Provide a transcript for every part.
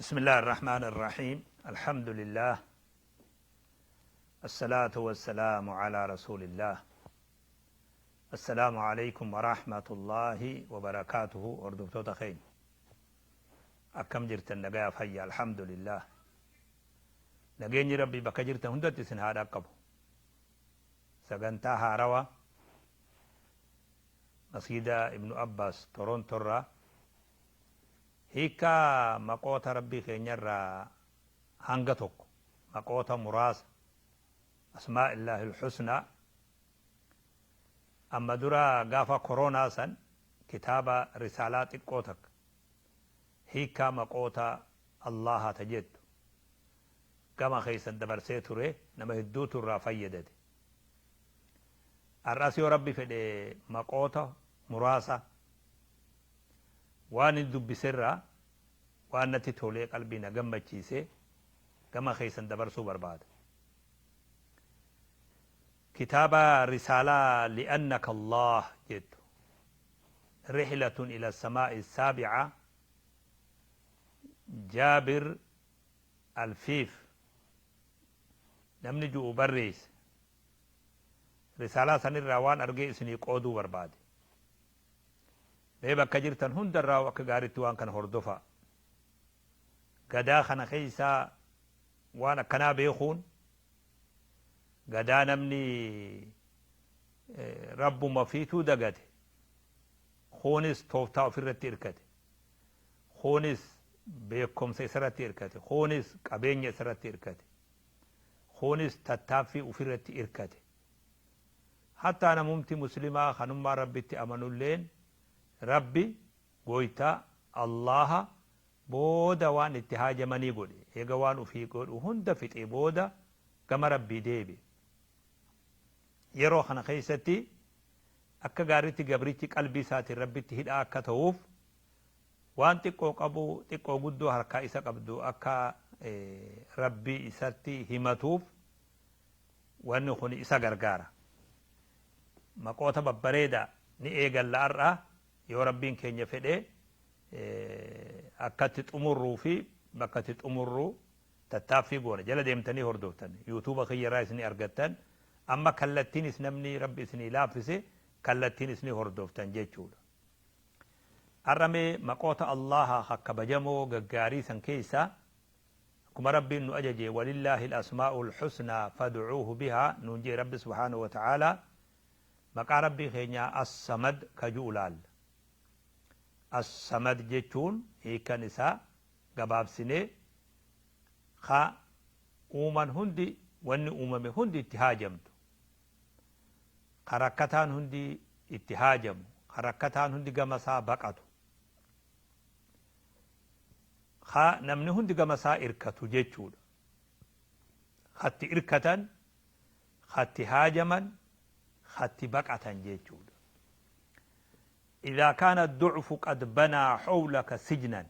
بسم الله الرحمن الرحيم الحمد لله الصلاة والسلام على رسول الله السلام عليكم ورحمة الله وبركاته hordoftoota keenya akkam jirtan nagaya fayya alhamdulillah nageenyi rabbii bakka jirtan hundatti isin haa dhaqqabu sagantaa haarawa masgida ibnu abbas torontorraa hiikkaa maqoota rabbii keenyarraa hanga tokko maqoota muraasa asmaa illaahi lxusnaa amma dura gaafa koronaa san kitaaba risaalaa xiqqoo takka hiikkaa maqoota allaha ta jettu gama keessan dabarsee ture nama hedduutu irraa fayyadate har'as yoo rabbi fedhe maqoota muraasa waan inni dubbiserraa waan natti tolee qalbii na gammachiise gama keessan dabarsuu barbaada. Kitaaba risaalaa li'annaka Allah jettu rihlatun ila samaa'i saabi'a Jaabir Alfiif namni ju'u barreesse risaalaa sanirraa waan argee isinii qooduu barbaade. Mee bakka jirtan hundarraa akka gaaritti waan kana hordofaa. Gadaa kana keessaa waan akkanaa beekuun gadaa namni rabbuma fiituu dagate kuunis tooftaa ofirratti irkate kuunis beekumsa isarratti irkate kuunis qabeenya isarratti irkate kuunis tattaaffii ofirratti irkate hattaa namumti muslimaa kanummaa rabbitti amanulleen rabbi goytaa allaha booda waan itti haajamanii godhe eega waan ufii godhu hunda fixe booda gama rabbii deebi yeroo kana keessatti akka gaaritti gabrichi qalbii isaatiin rabbitti hidhaa akka ta'uuf waan xiqqoo qabu xiqqoo guddoo harkaa isa qabdu akka rabbii isatti himatuuf wanni kun isa gargaara. Maqoota babbareeda ni eegalla har'a yoo rabbiin keenya fedhe akkatti xumurruu fi bakka itti xumurru tattaaffii goona jala deemtanii hordoftan yuutuuba kiyyarraa isinii argattan amma kallattiinis namni rabbi isinii laaffise kallattiin isinii hordoftan jechuudha. Har'a mee maqoota Allaha kabajamoo gaggaarii san keessaa akkuma rabbiin nu ajaje walillaahi al-asmaa'ul husnaa fad'uuhu bihaa nuun jee rabbi subhaanahu wa ta'aalaa maqaa rabbii keenyaa as-samad ka ju'u laalla. As-samad jechuun hiikan isaa gabaabsinee ka uuman hundi wanni uumame hundi itti haajamtu ka rakkataan hundi itti haajamu ka rakkataan hundi gama isaa baqatu ka namni hundi gama isaa irkatu jechuudha. Katti irkatan, katti haajaman, katti baqatan jechuudha. إذا كان الضعف قد بنى حولك سجنا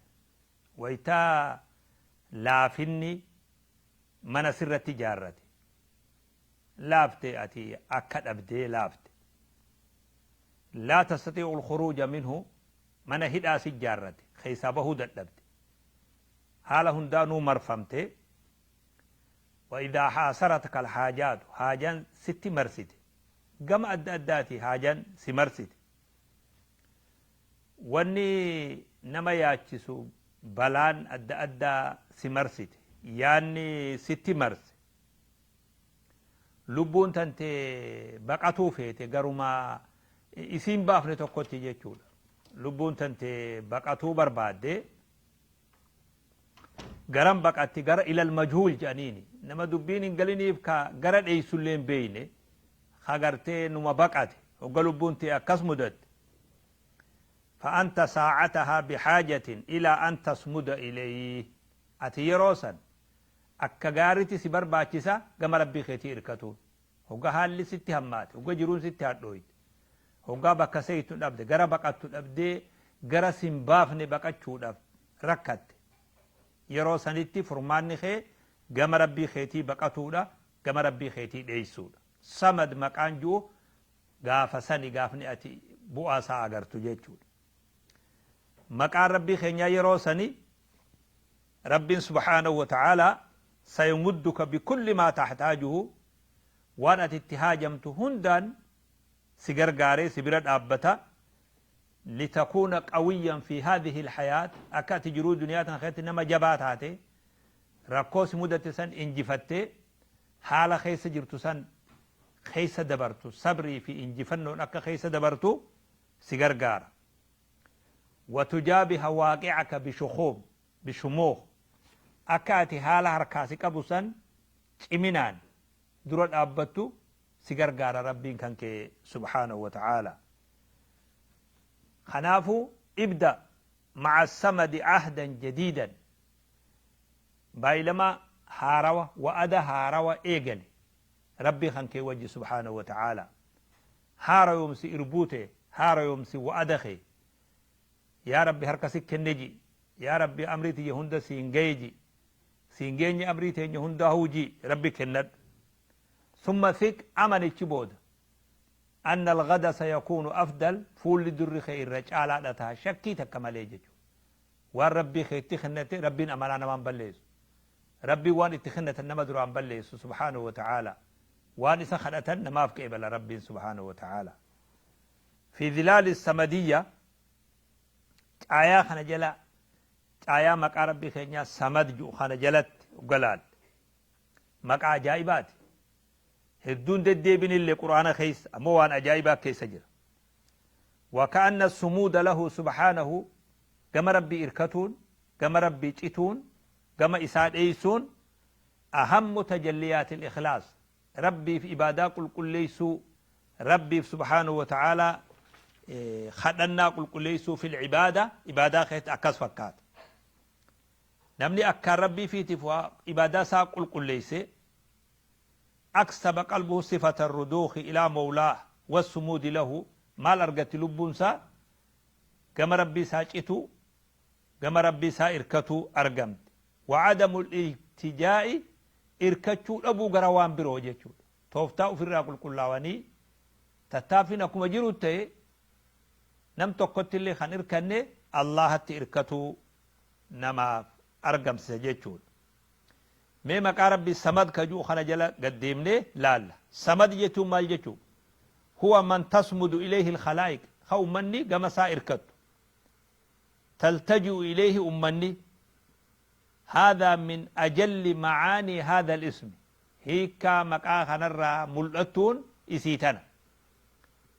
waytaa laafinni mana sirratti ijaarrate laafte ati akka dhabdee laafte لا تستطيع الخروج منه mana hidhaa si ijaarrate keessaa bahuu dadhabde haala hundaanuu marfamte وإذا حاصرتك الحاجات haajaan sitti marsite gama adda addaati haajaan si marsite wanni nama yaachisu balaan adda addaa si marsite yaanni sitti marse lubbuun tante baqatuu feete garuma isiin baafne tokkotti jechuudha lubbuun tante baqatuu barbaadde garam baqatti gara إلى المجهول jedhaniini nama dubbiin hin galiniif ka gara dheeysullee hin beeyne ka gartee numa baqate hogga lubbuun ta'e akkas mudatte فأنت ساعتها بحاجة إلى أن تصمد إليه ati yeroo san akka gaaritti si barbaachisa gama rabbii keetii irkatuun hogga haalli sitti hammaate hogga jiruun sitti hadhooyte hoggaa bakka seeytu dhabde gara baqattu dhabdee gara sin baafne baqachuudhaaf rakkatte yeroo sanitti furmaanni kee gama rabbii keetii baqatuudha gama rabbii keetii dheeysuudha samad maqaan ji'u gaafa sani gaafni ati bu'aa isaa agartu jechuudha maqaan rabbii keenyaa yeroo sani Rabbiin subhaanahu wa ta'aalaa sayumudduka bikulli maa tahtaajuhu, waan ati itti haajamtu hundaan si gargaaree si bira dhaabbata. Litakuuna qawiyyan fi haadhihi alhayaat, akka ati jiruu duniyaa tana keessatti nama jabaa taate, rakkoo si mudatte san injifattee haala keessa jirtu san keessa dabartu, sabrii fi injifannoon akka keessa dabartu si gargaara. Watujaabiha waaqi'aka bishukhum bishumuukh, akka ati haala harkaa si qabu san ciminaan dura dhaabbattu si gargaara Rabbiin kan kee subhaanahu wa ta'aala. Kanaafuu ibda ma'a samadi ahdan jadiidan, baay'ilama haarawa, wa'ada haarawa eegali Rabbii kan kee wajji subhaanahu wa ta'aala. Haarayoomsi irbuu tee, haarayoomsi wa'ada kee. Yaa Rabbi, harka si kenne ji'i. Yaa Rabbi, amrii tiyya hunda siin gaye ji'i. Siin geenye amrii teenya hundaahuu ji'i, Rabbi kennadhu. Summa thiq, amani, achi booda anna al-ghada sayakuunu afdal, fuulli durri kee irra caalaadha taha shakkii takka malee jechuudha. Waan Rabbii keetti kennate Rabbiin amanaa namaan balleessu. Rabbiin waan itti kennatan nama duraan balleessu subhaanahu wa ta'aala. Waan isa kadhatan namaaf qeebala Rabbiin subhaanahu wa ta'aala. Fi zilaali samadiyya, caayaa kana jala, caayaa maqaa Rabbii keenyaa Samad jedhu kana jalatti galaal. Maqaa ajaa'ibaati. Hedduun deddeebinillee Qur'aana keessa, ammoo waan ajaa'ibaa keessa jira. Waka'anna sumuuda lahu subhaanahu, gama Rabbii irkatuun, gama Rabbii cituun, gama isaa dheeysuun, ahammu tajalliyaatil ikhlaas, Rabbiif ibaadaa qulqulleessuu, Rabbiif subhaanahu wa ta'aalaa kadhannaa qulqulleessuu, fil ibaada, ibaadaa keessatti akkas fakkaata. Namni akkaan Rabbii fiitiif waa ibaadaa isaa qulqulleesse, aksaba qalbuhu sifata ruduukhi ilaa mawlaah wassumuudi lahu, maal argatti lubbuun isaa? Gama Rabbii isaa cituu, gama Rabbii isaa irkatuu argamti. Wa adamu iltijaa'i, irkachuu dhabuu gara waan biroo jechuudha. Tooftaa ofirraa qulqullaawanii tattaaffiin akkuma jiru ta'e, nam tokkotti illee kan irkanne Allaahatti irkatuu namaaf argamsisa jechuudha. Mee maqaa Rabbii Samad ka ju'u kana jala gad deemnee laalla. Samad jechuun maal jechuu? Huwa man tasmudu ilayhi al-khalaa'iq, ka ummanni gama isaa irkattu. Taltaji'u ilayhi ummanni. Haadhaa min ajalli ma'aanii haadha al-ismi. Hiikkaa maqaa kanarraa mul'attuun isii tana.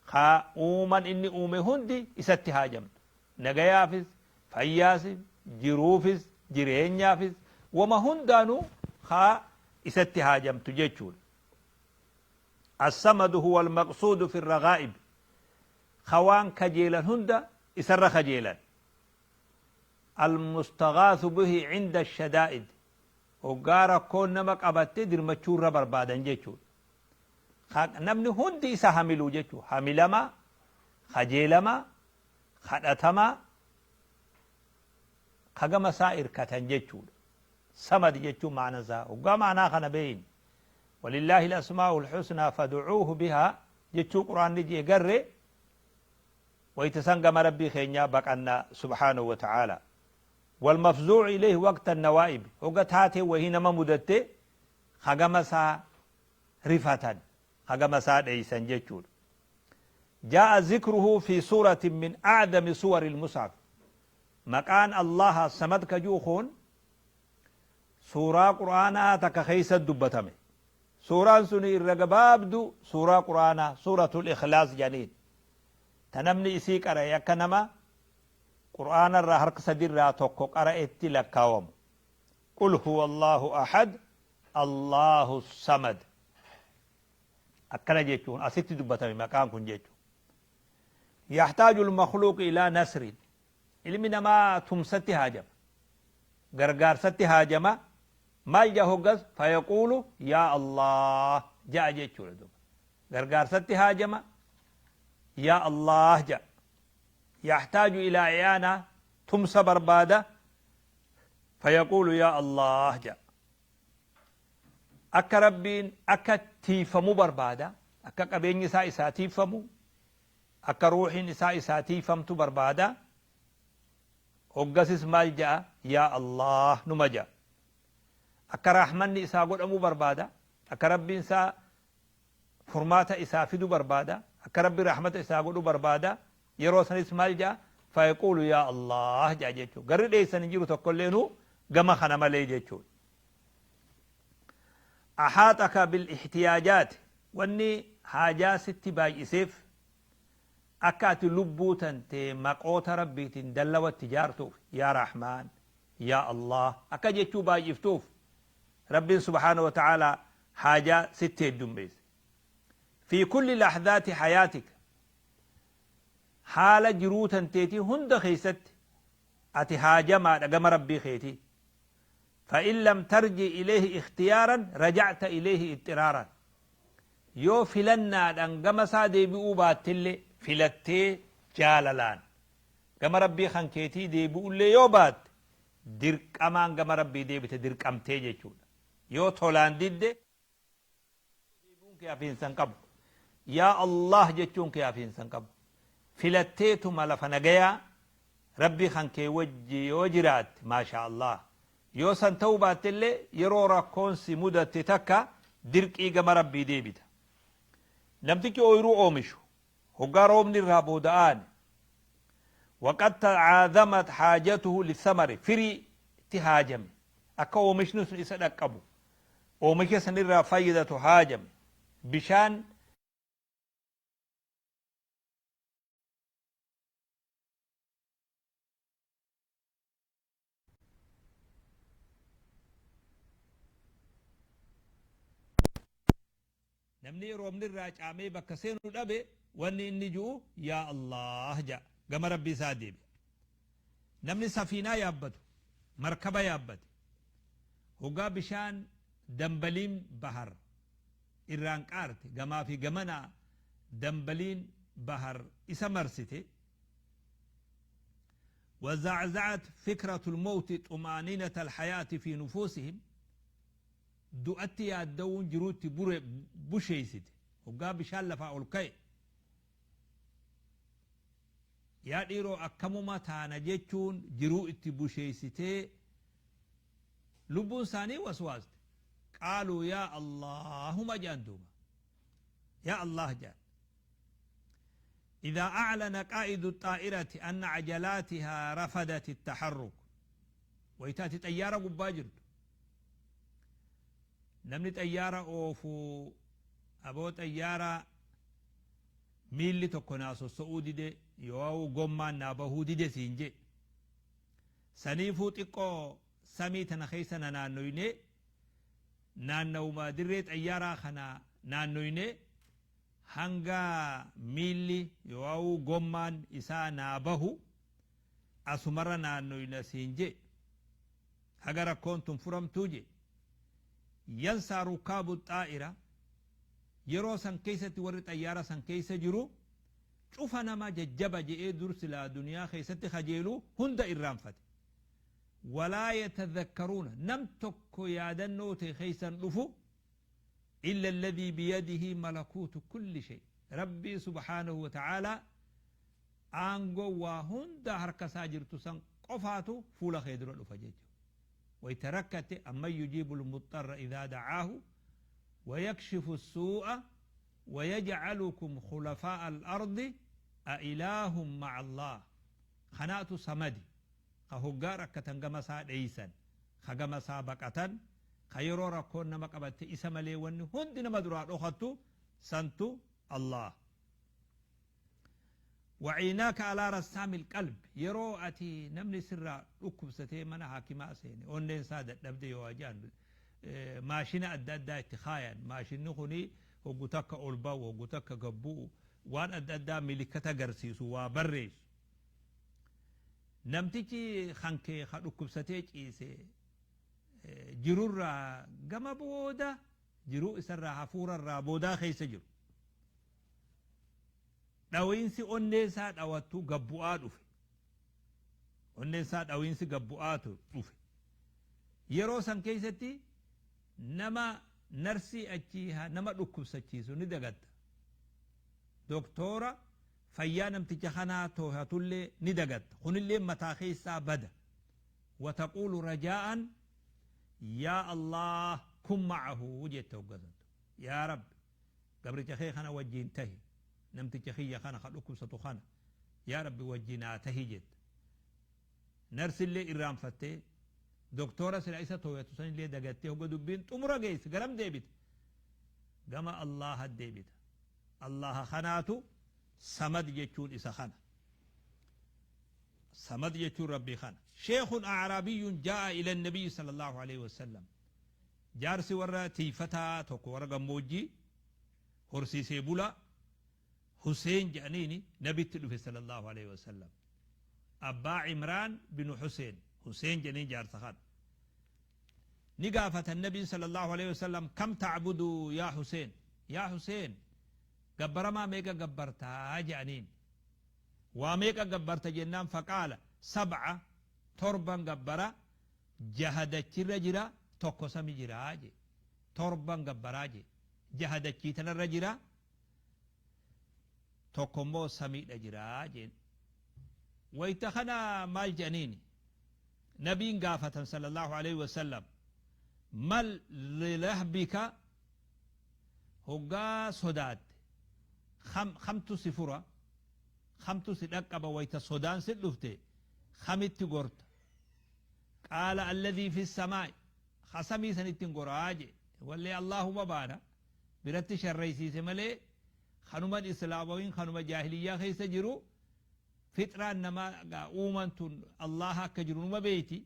Ka uuman inni uume hundi isatti haajamtu. Nagayaafis, fayyaasis, jiruufis, jireenyaafis, wama hundaanuu ka isatti haajamtu jechuudha. As-samadu huwa al-maqsuudu fi ar-raghaa'ib. Ka waan kajeelan hunda isarra kajeelan. Al-mustaghaasu bihi 'inda ash-shadaa'id. Hoggaa rakkoon nama qabatte dirmachuu irra barbaadan jechuudha. Ka namni hundi isa hamilu jechuudha. Hamilamaa, kajeelamaa, kadhatamaa, ka gama isaa irkatan jechuudha. Samad jechuun ma'anan isaa. Hoggaa ma'anaa kana beeyne, walillaahi al-asmaa'ul husnaa fad'uuhu bihaa jechuu Qur'aanni jee garre, wayta san gama Rabbii keenyaa baqanna subhaanahu wa ta'aala. Wal mafzuu'u ilayhi waqta an-nawaa'ib, hogga taatee wahii nama mudatte ka gama isaa rifatan, ka gama isaa dheeysan jechuudha. Jaa'a zikruhu fi suuratin min a'zami suwari al-mushaf. Maqaan Allaha Samad ka ji'u kun suuraa Qur'aanaa takka keessa dubbatame. Suuraan suni irra gabaabdu suuraa Qur'aanaa, suuratul Ikhlaas jedhaniin. Ta namni isii qara'e akka nama Qur'aana irraa harka sadi irraa tokko qara'etti lakkaawamu. Qul huwa Allahu ahad, Allahu samad. Akkana jechuun asitti dubbatame maqaan kun jechuun. Yahtaaju al-makhluuq ilaa nasrin. Ilmi namaa tumsatti haajama. Gargaarsatti haajama. Maal ja'a hoggas? Fayaquulu yaa Allah ja'a jechuudha duuba. Gargaarsatti haajama, yaa Allah ja'a. Yahtaaju ilaa i'aanaa, tumsa barbaada. Fayaquulu yaa Allah ja'a. Akka Rabbiin akka tiiyfamu barbaada. Akka qabeenyi isaa isaa tiiyfamu, akka ruuhiin isaa isaa tiiyfamtu barbaada. Hoggasis maal ja'a? Yaa Allaah numa ja'a. Akka rahmanni isaa godhamuu barbaada. Akka Rabbiin isaa furmaata isaa fidu barbaada. Akka Rabbi rahmata isaa godhu barbaada. Yeroo sanis maal ja'a? Fayaquulu yaa Allaah ja'a jechuudha. Garri dheessan hin jiru tokkolleenuu gama kana malee jechuudha. Axaaxaka bil ihtiyaajaati wanni haajaa sitti baay'iseef akka ati lubbuu tantee maqoota Rabbiitiin dallawatti jaartuuf yaa Rahmaan yaa Allaah akka jechuu baay'iftuuf Rabbiin subhaanahu wa ta'aalaa haajaa sitti heddummeesse. Fi kulli lahzaati hayaatika haala jiruu tanteetii hunda keessatti ati haajamaadha gama Rabbii keetii. Fa in lam tarji ilayhi ikhtiyaaran raja'ta ilayhi idxiraaran. Yoo filannaadhaan gama isaa deebi'uu baattellee filattee jaalalaan gama Rabbii kan keetii deebi'ullee yoo baatte dirqamaan gama Rabbii deebite dirqamtee jechuudha. Yoo tolaan didde deebi'uun kee hafiinsa hin qabu. Yaa Allaah jechuun kee hafiinsa hin qabu. Filatteetuma lafa nagayaa Rabbii kan kee wajji yoo jiraatte maashaa Allaah. Yoo san ta'uu baattellee yeroo rakkoon si mudatte takka dirqii gama Rabbii deebita. Namtichi ooyruu oomishu hoggaa roobni irraa booda aane waqad ta'aadhamat haajatuhu lithamari firii itti haajame akka oomishni sun isa dhaqqabu oomisha sanirraa fayyadatu haajame bishaan Namni roobni irraa caamee bakka seenu dhabe wanni inni ju'u yaa Allaah ja'a gama Rabbii isaa deebi'a. Namni safiinaa yaabbatu markaba yaabbate hoggaa bishaan dambaliin bahar irraan qaarte gamaa fi gamanaa dambaliin bahar isa marsite وزعزعت فكرة الموت طمأنينة الحياة في نفوسهم du'atti yaadda'uun jiruu itti bure busheeysite. Hoggaa bishaan lafaa ol ka'e, yaa dhiiroo akkamuma taana jechuun jiruu itti busheeysitee lubbuun isaanii waswaaste. Qaaluu yaa Allaahuma je'an duuba. Yaa Allaah je'an. Idhaa a'lana qaa'idu xaa'irati anna cajalaatihaa rafadati taharruk. Wayta ati xayyaara gubbaa jirtu. Namni xayyaara oofu aboo xayyaara miilli tokko naa sosso'uu dide yoo'uu gommaan naa bahuu dide siin jee. Saniifuu xiqqoo samii tana keessa na naannoynee naannawuma dirree xayyaaraa kana naannoynee hanga miilli yoo'uu gommaan isaa naa bahu asumarra naannoyna siin jee. Haga rakkoon tun furamtuu je. Yansaa rukkaabu xaa'ira yeroo san keessatti warri xayyaara san keessa jiru cufa nama jajjaba je'ee dur silaa duniyaa keessatti kajeelu hunda irraanfate. Walaa yatadhakkaruuna nam tokko yaadannoo ta'e keessan dhufu illa alladhii biyadihi malakuutu kulli shay. Rabbii subhaanahu wa ta'aalaa aangoo waa hunda harka isaa jirtu san qofaatu fuula kee dura dhufa jechuudha. Wayta rakkatte amman yujiibu lmuxxarra idhaa dacaahu wayakshifu suu'a wayajcalukum khulafaa'a al-ardi a ilaahum ma'a Allah. Kanaatu samadi ka hoggaa rakkatan gama isaa dheeysan, ka gama isaa baqatan, ka yeroo rakkoon nama qabatte isa malee wanni hundi nama duraa dhokattu santu Allah. Waciinaaka alaa rassaamil qalb yeroo ati namni sirraa dhukkubsatee mana haakimaa seene onneen isaa dadhabde yoo ajaan maashina adda addaa itti kaayan maashinni kuni hoggu takka ol ba'u hoggu takka gad bu'u waan adda addaa milikkata agarsiisu waa barreessu namtichi kan kee ka dhukkubsatee ciise jirurraa gama booda jiruu isarraa hafuurarraa boodaa keessa jiru. Dhawiinsi onnee isaa dhawattu gad bu'aa dhufe. Onneen isaa dhawiinsi gad bu'aa dhufe. Yeroo san keessatti nama narsii achii nama dhukkubsachiisu ni dagatta. Doktoora Fayyaa namticha kanaa toohatullee ni dagatta. Kunillee mataa keessaa bada. Wataquulu rajaa'an yaa Allah kun macahu jette hoggasantu. Yaa Rabbi gabricha kee kana wajjiin tahi, namticha kiyya kana ka dhukkubsatu kana yaa Rabbi wajjiin haa tahi jetta. Narsillee irraanfattee, doktora sila isa tooyatu sanillee dagattee, hogga dubbiin xumura geesse garam deebita? Gama Allaha deebita. Allaha kanaatu Samad jechuun isa kana. Samad jechuun Rabbii kana. Sheekhun A'raabiyyun jaa'a ila Nabiyyi sallallahu alaihi wasallam. Jaarsi warra tiifataa tokko, warra gammoojjii horsiisee bulaa, Huseen jedhaniini, nabitti dhufe sallallahu alaihi wasallam. Abbaa Imraan binu Huseen, Huseen jedhaniin jaarsa kana. Ni gaafatan nabiin sallallahu alaihi wasallam, kam ta'budu yaa Huseen? Yaa Huseen, gabbaramaa meeqa gabbartaa jedhaniin. Waa meeqa gabbarta jennaan, faqaala sab'a, torban gabbara, jaha dachirra jira, tokko sami jira je. Torban gabbaraa je. Jaha dachii tanarra jira, tokko immoo samiidha jira jeen. Wayta kana maal jedhaniini? Nabiin gaafatan sallallahu alaihi wasallam, mal lirahbika, hoggaa sodaatte kamtu si fura, kamtu si dhaqqaba, wayta sodaan si dhufte kamitti gorta? Qaala alladhii fi samaa'i, ka samii sanittin goraa je. Wallee Allahuma baana biratti sharraysiise malee kanuman islaamawiin kanuma jaahiliyyaa keessa jiru. Fixraan namaa uuman tun Allaha akka jiru numa beeyti.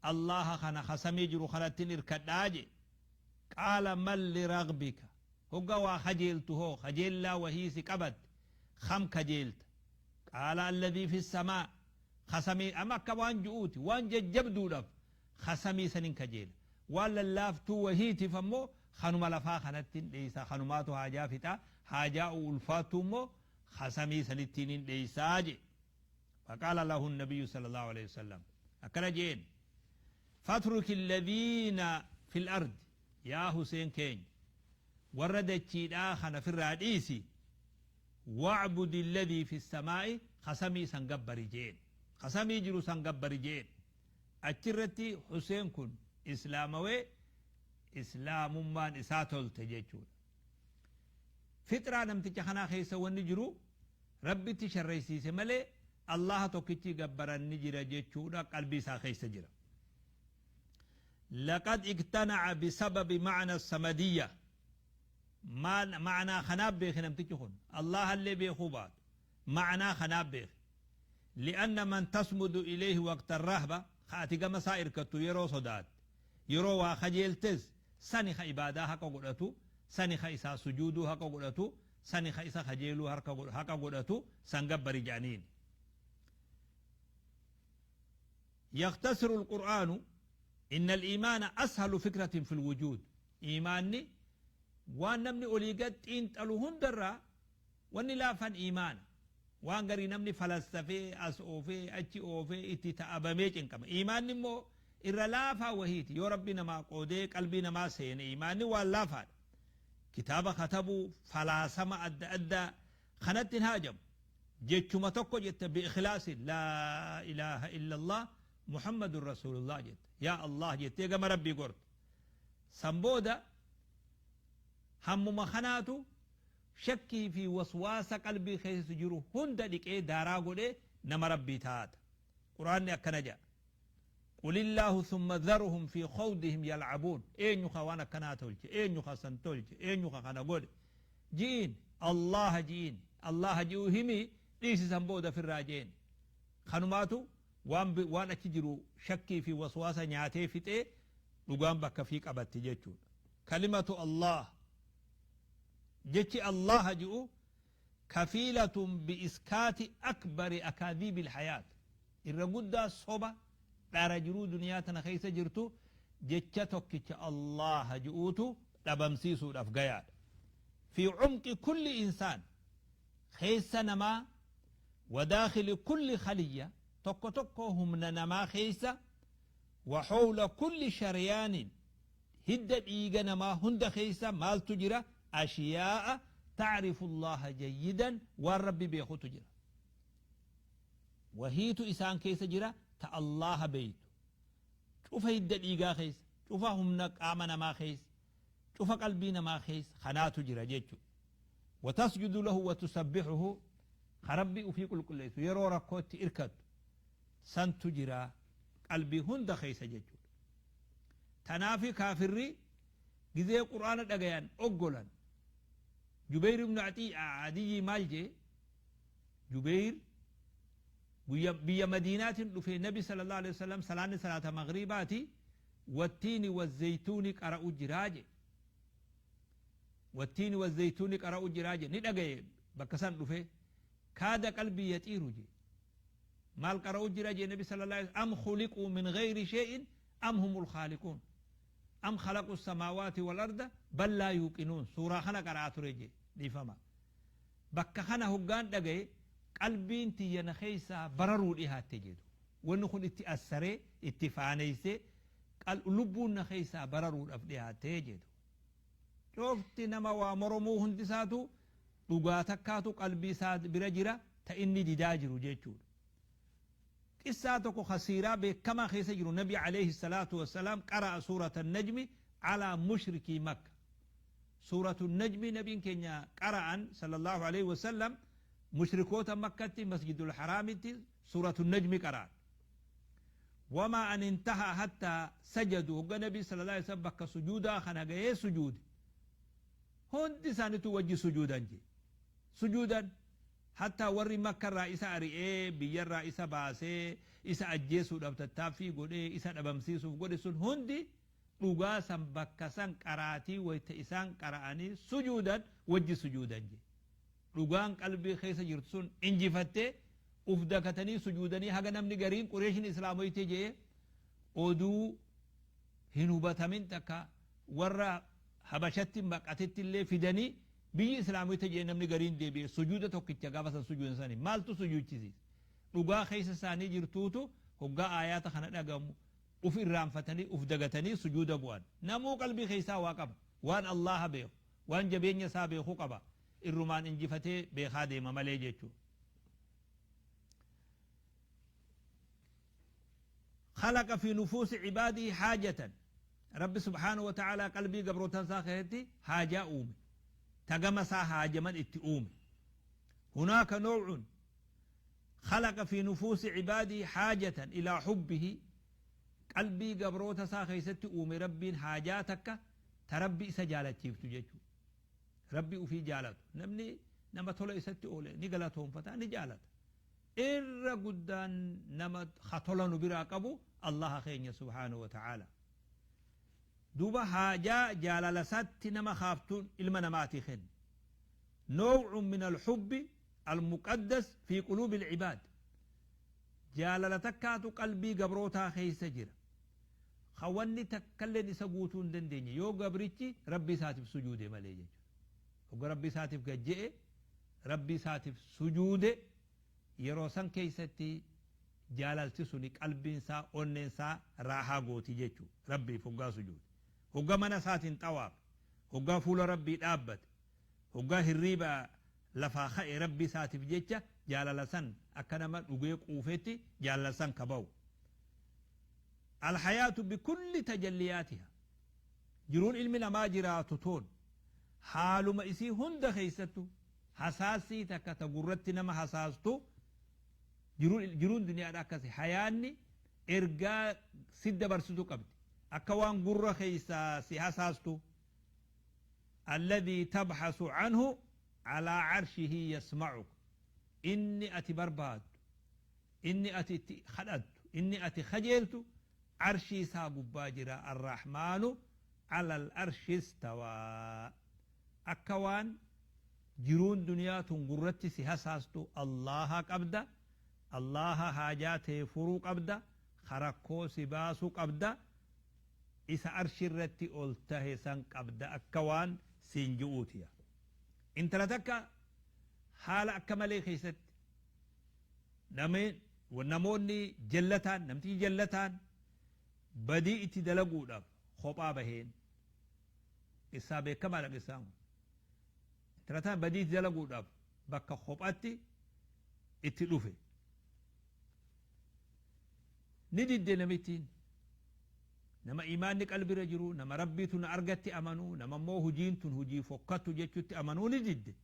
Allaha kana ka samii jiru kanattin irkadhaa je. Qaala mal liragbika, hogga waa kajeeltu hoo, kajeellaa wahii si qabatte, kam kajeelta? Qaala alladhii fi samaa, ka samii. Amma akka waan ju'uuti, waan jajjabduudhaaf ka samii sanin kajeela, waan lallaaftuu wahiitiif ammoo kanuma lafaa kanattin dheeysa, kanumaatu haajaa fixa, haajaa ulfaattuu immoo ka samii sanittiin hin dheeysaa je. Faqaala lahu nabiyyu sallallahu alaihi wasallam, akkana jeen: fatruki alladhiina fil ardi, yaa Huseen keenya, warra dachiidhaa kana firraa dhiisi, wa'budi alladhii fi samaa'i, ka samii san gabbari jeen, ka samii jiru san gabbari jeen. Achirratti Huseen kun islaamawee, islaamummaan isaa tolte jechuudha. Fixraa namticha kanaa keessa wanni jiru Rabbitti sharraysiise malee Allaha tokkichi gabbaran ni jira jechuudha qalbii isaa keessa jira. Laqad iqtana'a bisababi ma'na samadiyya, ma'naa kanaaf beeke namtichi kun, Allahallee beekuu baatu ma'naa kanaaf beeke. Li'anna man tasmudu ilayhi waqta rahba, ka ati gama isaa irkattu yeroo sodaatte, yeroo waa kajeeltes, sani ka ibaadaa haqa godhatu, sani ka isaa sujuuduu haqa godhatu, sani ka isa kajeeluu haqa godhatu, san gabbari jedhaniin. يقتصر القرآن إن الإيمان أسهل فكرة في الوجود. إيماني waan namni olii gad xiinxalu hundarraa wanni laafan iimaana. Waan garii namni falassafee as oofee achi oofee itti ta'abamee cinqama. Iimaanni immoo irra laafaa wahiiti. Yoo Rabbi namaa qoodee qalbii namaa seene, iimaanni waan laafaadha. Kitaaba katabuu, falaasama adda addaa kanatti hin haajamu. Jechuma tokko jette bi'ikhlaasin, laa ilaaha illallah Muhammadun rasuulullah jette, yaa Allah jettee gama Rabbii gorta. San booda hammuma kanaatu shakkii fi waswaasa qalbii keessa jiru hunda dhiqee daaraa godhee nama Rabbii taata. Quraanni akkana jedha: qulillaahu thumma dharuhum fi khawdihim yal'abuun. Eenyu ka waan akkanaa tolche? Eenyu ka san tolche? Eenyu ka kana godhe ji'iin? Allaha ji'iin. Allaha ji'uu himii dhiisi, san booda firraa jeen. Kanumaatu waan achi jiru shakkii fi waswaasa nyaatee fixee dhugaan bakka fi qabatti jechuudha. Kalimatu Allah, jechi Allaha ji'u, kafiilatun bi'iskaati akbari akaadhiibi ilhayaat, irra guddaa soba dhara jiruu duniyaa tana keessa jirtu jecha tokkicha Allaha ji'uutu dhabamsiisuudhaaf gayaadha. Fi cumqi kulli insaan, keessa namaa, wadaakili kulli khaliyya, tokko tokko humna namaa keessa, wa hawla kulli sharyaanin, hidda dhiiga namaa hunda keessa maaltu jira? Ashiyaa'a Tacrifu Allaaha jayyidan waan Rabbi beekutu jira. Wahiitu isaan keessa jira ta Allaaha beeytu. Cufa hidda dhiigaa keessa, cufa humna qaama namaa keessa, cufa qalbii namaa keessa kanaatu jira jechu. Watasjudu lahu watusabbihuhu ka Rabbi ufii qulqulleessu yeroo rakkootti irkattu santu jira qalbii hunda keessa jechuudha. Tanaafi kaafirri gizee Qur'aana dhagayan oggolan. Jubeyr ibnu Adiyyii maal jee? Jubeyr guyya biyya Madiinaatin dhufee Nabi sallallahu aleyhi wasallam salaanni salaata maghriibaati wattiini wazzeytuuni qara'u jiraa jee. Wattiini wazzeytuuni qara'u jiraa jee ni dhagaye bakka san dhufee kaada qalbii yaxiiru jee. Maal qara'u jira jee Nabi sallallahu aleyhi am khuliquu min gheyri shay'in am humul khaaliquun am khalaqu samaawaati wal arda bal laa yuuqinuun suuraa kana qara'aa ture jee dhiifama. Bakka kana hoggaan dhagaye qalbiin tiyya na keessaa bararuu dhihaatte jedhu. Wanni kun itti assaree, itti faaneessee, lubbuun na keessaa bararuudhaaf dhihaatte jedhu. Cufti nama waa moromuu hundi isaatu dhugaa takkaatu qalbii isaa bira jira ta inni didaa jiru jechuudha. Qissaa tokko ka siiraa beekamaa keessa jiru Nabi alayhi salaatu wassalaam qara'a suurata najmi alaa mushrikii Makka. Suuratu najmi nabiin keenya qara'an sallallahu alayhi wasallam mushrikoota Makkatti masjidul haraamitti suuratu najmi qara'an. Wamaa an intahaa hattaa sajadu hogga Nabi sallallahu alayhi wasallam bakka sujuudaa kana gahee sujuude. Hundi isaanitu wajji sujuudan jee. Sujuudan hattaa warri Makka irraa isa ari'ee biyyarraa isa baasee isa ajjeesuudhaaf tattaaffii godhee isa dhabamsiisuuf godhe sun hundi dhugaa san bakka san qaraatii wayta isaan qara'anii sujuudan wajji sujuudan jee. Dhugaan qalbii keessa jirtu sun injifattee uf dakatanii sujuudanii haga namni gariin Qureeshin islaamoyte jee oduu hin hubatamin takka warra Habashatti baqatetti illee fidanii biyyi islaamoyte jee namni gariin deebi'e sujuuda tokkicha gaafa san sujuudan sani maaltu sujuuchisiise? Dhugaa keessa isaanii jirtuutu hoggaa aayaata kana dhagamu uf irraanfatanii uf dagatanii sujuuda bu'an. Namuu qalbii keessaa waa qaba. Waan Allaaha beeku, waan jabeenya isaa beeku qaba. Irrumaan injifatee beekaa deema malee jechuu. Khalaqa fi nufuusi cibaadihi haajatan. Rabbi subhaanahu wa ta'aalaa qalbii gabrootan isaa keessatti haajaa uume. Ta gama isaa haajaman itti uume. Hunaaka naw'un khalaqa fi nufuusi cibaadihi haajatan ilaa hubbihi. Qalbii gabroota isaa keessatti uume Rabbiin haajaa takka ta Rabbi isa jaalachiiftu jechuudha. Rabbi ufii jaalatu. Namni nama tola isatti oole ni galatoonfata ni jaalata. Irra guddaan nama ka tola nu biraa qabu Allaha keenya subhaanahu wa ta'aala. Duuba haajaa jaalala isaatti nama kaaftuun ilma namaatii kenne. Naw'un min al-hubbi al-muqaddas fi quluubi al-ibaad. Jaalala takkaatu qalbii gabrootaa keessa jira. Ka wanni takkalleen isa guutuu hin dandeenye yoo gabrichi Rabbi isaatiif sujuude malee jechuudha. Hogga Rabbi isaatiif gad je'e, Rabbi isaatiif sujuude yeroo san keessatti jaalalti suni qalbiin isaa onneen isaa raahaa gooti jechuudha. Rabbiif hoggaa sujuude. Hogga mana isaatiin xawaafe, hoggaa fuula Rabbii dhaabbate, hoggaa hirriiba lafaa ka'e Rabbi isaatiif jecha jaalala san akka nama dhugee quufetti jaalala san ka bahu. Alhayaatu bikulli tajalliyaatiha. Jiruun ilmi namaa jiraatu toon haaluma isii hunda keessattu hasaassii takka ta gurratti nama hasaastu jiruun duniyaadha akkasi hayaanni ergaa si dabarsitu qabdi akka waan gurra keessaa si hasaastu alladhii tabhasu anhu alaa arshihi yasma'uk inni ati barbaaddu inni ati itti kadhattu inni ati kajeeltu arshii isaa gubbaa jira arrahmaanu alal arshi istawaa akka waan jiruun duniyaa tun gurratti si hasaastu Allaha qabda Allaha haajaa tee furuu qabda ka rakkoo si baasu qabda isa arshi irratti ol tahe san qabda akka waan siin ju'uutiya. Intala takka haala akka malee keessatti namoonni jallataan namtichi jallataan badii itti dalaguudhaaf kophaa baheen qissaa beekamaadha qissaan kun. Intala tana badii itti dalaguudhaaf bakka kophatti itti dhufe. Ni didde namittiin. Nama iimaanni qalbirra jiru, nama Rabbiitu na argatti amanu, nama immoo hujiin tun hujii fokkattu jechutti amanuu ni didde.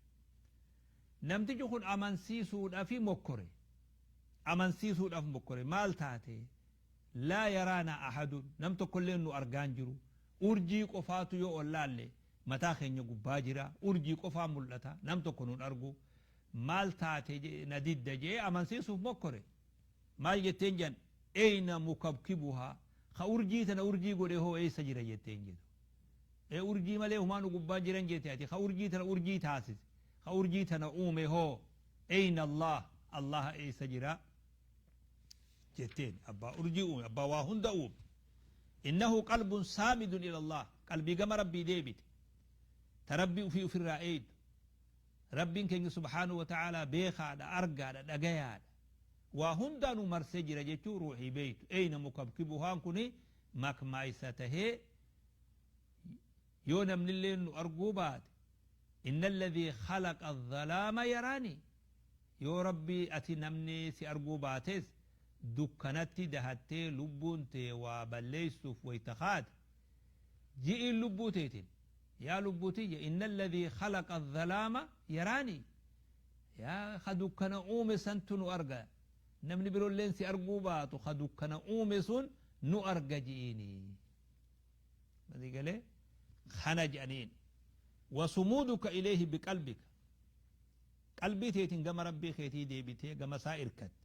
Namtichi kun amansiisuudhafi mokkore. Amansiisuudhaaf mokkore. Maal taate? Laa yaraanaa ahadun, nam tokkolleen nu argaa hin jiru. Urjii qofaatu yoo ol laalle mataa keenya gubbaa jira. Urjii qofaa mul'ata, nam tokko nun argu. Maal taate na didda je'ee amansiisuuf mokkore. Maal jetteen jedhan, Eyna mukabkibuhaa, ka urjii tana urjii godhe hoo eessa jira jetteen jedhu. Ee urjii malee humaa nu gubbaa hin jiran jette ati, ka urjii tana urjii taasise, ka urjii tana uume hoo eyna Allaah, Allaaha eessa jira jetteen. Abbaa urjii uume, abbaa waa hunda uume. Innahu qalbun saamidun ila Allaah, qalbii gama Rabbii deebite, ta Rabbii ufii ufirraa eeydu. Rabbiin keenya subhaanahu wa ta'aalaa beekaadha, argaadha, dhagayaadha. Waa hundaa nu marsee jira jechuu ruuhii beeytu. Eyna mukabkibuhaan kuni makmaaysa tahee yoo namnilleen nu arguu baate inna alladhii khalaqa adh-dhalaama yaraanii yoo Rabbii ati namni si arguu baates dukkanatti dahattee lubbuun tee waa balleeysuuf wayta kaate ji'iin lubbuu teetin Yaa lubbuu tiyya inna alladhii khalaqa adh-dhalaama yaraanii Yaa ka dukkana uume santu nu arga namni birolleen si arguu baatu ka dukkana uume sun nu arga ji'iini. Masii galee kana je'aniin. Wa sumuuduka ilayhi biqalbika qalbii teetiin gama Rabbii keetii deebitee gama isaa irkatte.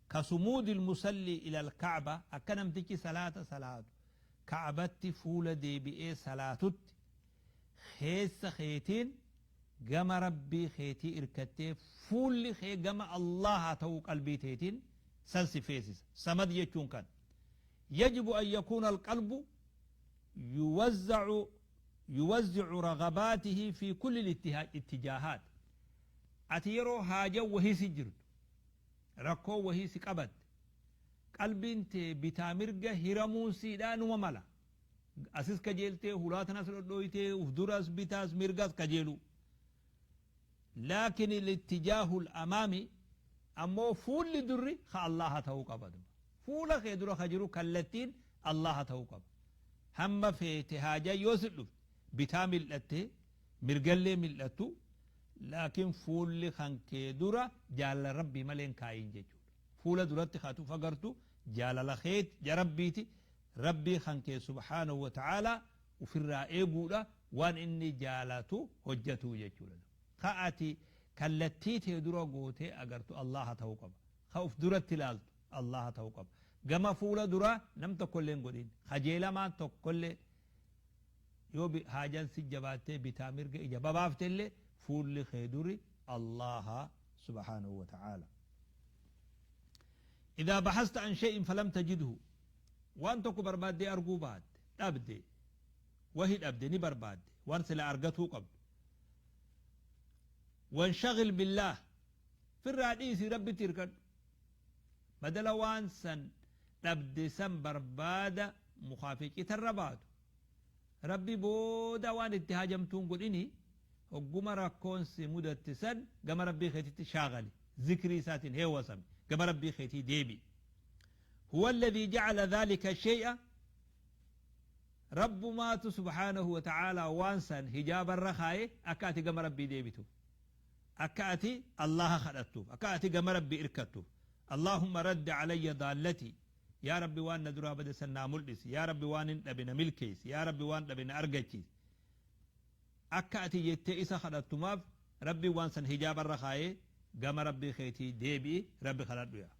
Ka sumuudil musallii ilal ka'ba akka namtichi salaata salaatu ka'batti fuula deebi'ee salaatutti keessa keetiin gama Rabbii keetii irkattee fuulli kee gama Allaahaa ta'uu qalbii teetiin san si feesisa. Samad jechuun kana. Yajibu an yakuuna alqalbu yuwazzacu yuwazzicu ragabaatihi fi kulli littijaahaat. Ati yeroo haajan wahii si jirtu, rakkoon wahii si qabatte, qalbiin tee bitaa mirga hiramuun siidhaa numa mala. Asis kajeeltee, hulaa tanas dhodhooytee, uf duras, bitaas, mirgas kajeeluu. Laakin al-ittijaahu al-amaami ammoo fuulli durri ka Allaaha ta'uu qaba duba. Fuula kee dura ka jiru kallattiin Allaaha ta'uu qaba. Hamma feete haajaan yoo si dhufte bitaa mil'attee, mirgallee mil'attu, laakin fuulli kan kee dura jaalala Rabbii malee hin kaayin jechuudha. Fuula duratti ka ati uf agartu jaalala keeti, ja Rabbiiti, Rabbii kan kee subhaanahu wa ta'aalaa ufirraa eeguudha, waan inni jaalatu hojjatuu jechuudha. Ka ati kallattii tee dura gootee agartu Allaaha ta'uu qaba. Ka uf duratti laaltu Allaaha ta'uu qaba. Gama fuula duraa nam tokkollee hin godhin. Kajeelamaan tokkollee yoo haajaan si jabaattee bitaa mirga ija babaaftellee fuulli kee duri Allaaha subhaanahu wa ta'aalaa. Idaa bahasta an shay'in falam tajidhu waan tokko barbaaddee arguu baatte, dhabde, wahi dhabde ni barbaadde waan silaa argatuu qabdu. Wanshagil billaah firraa dhiisii Rabbitti hirkadhu. Badala waan san dhabde san barbaada mukaa fi citarra baatu Rabbi booda waan itti haajamtuu hin godhini hogguma rakkoon si mudatte san gama Rabbii keetitti shaagali zikrii isaatiin heewasami gama Rabbii keetii deebi'i. Huwa alladhii ja'ala dhaalika shay'a Rabbumaatu subhaanahu wa ta'aalaa waan san hijaaba irra kaaye akka ati gama Rabbii deebituuf. Akka ati Allaaha kadhattuuf. Akka ati gama Rabbii irkattuuf. Allaahumma raddi alayya daallatii Yaa Rabbi waan na duraa bade san naa muldhisi. Yaa Rabbi waanin dhabe na milkeessi. Yaa Rabbi waan dhabe na argachiisi. Akka ati jettee isa kadhattumaaf Rabbiin waan san hijaaba irra kaayee gama Rabbii keetii deebi'i Rabbi kadhadhu yaa.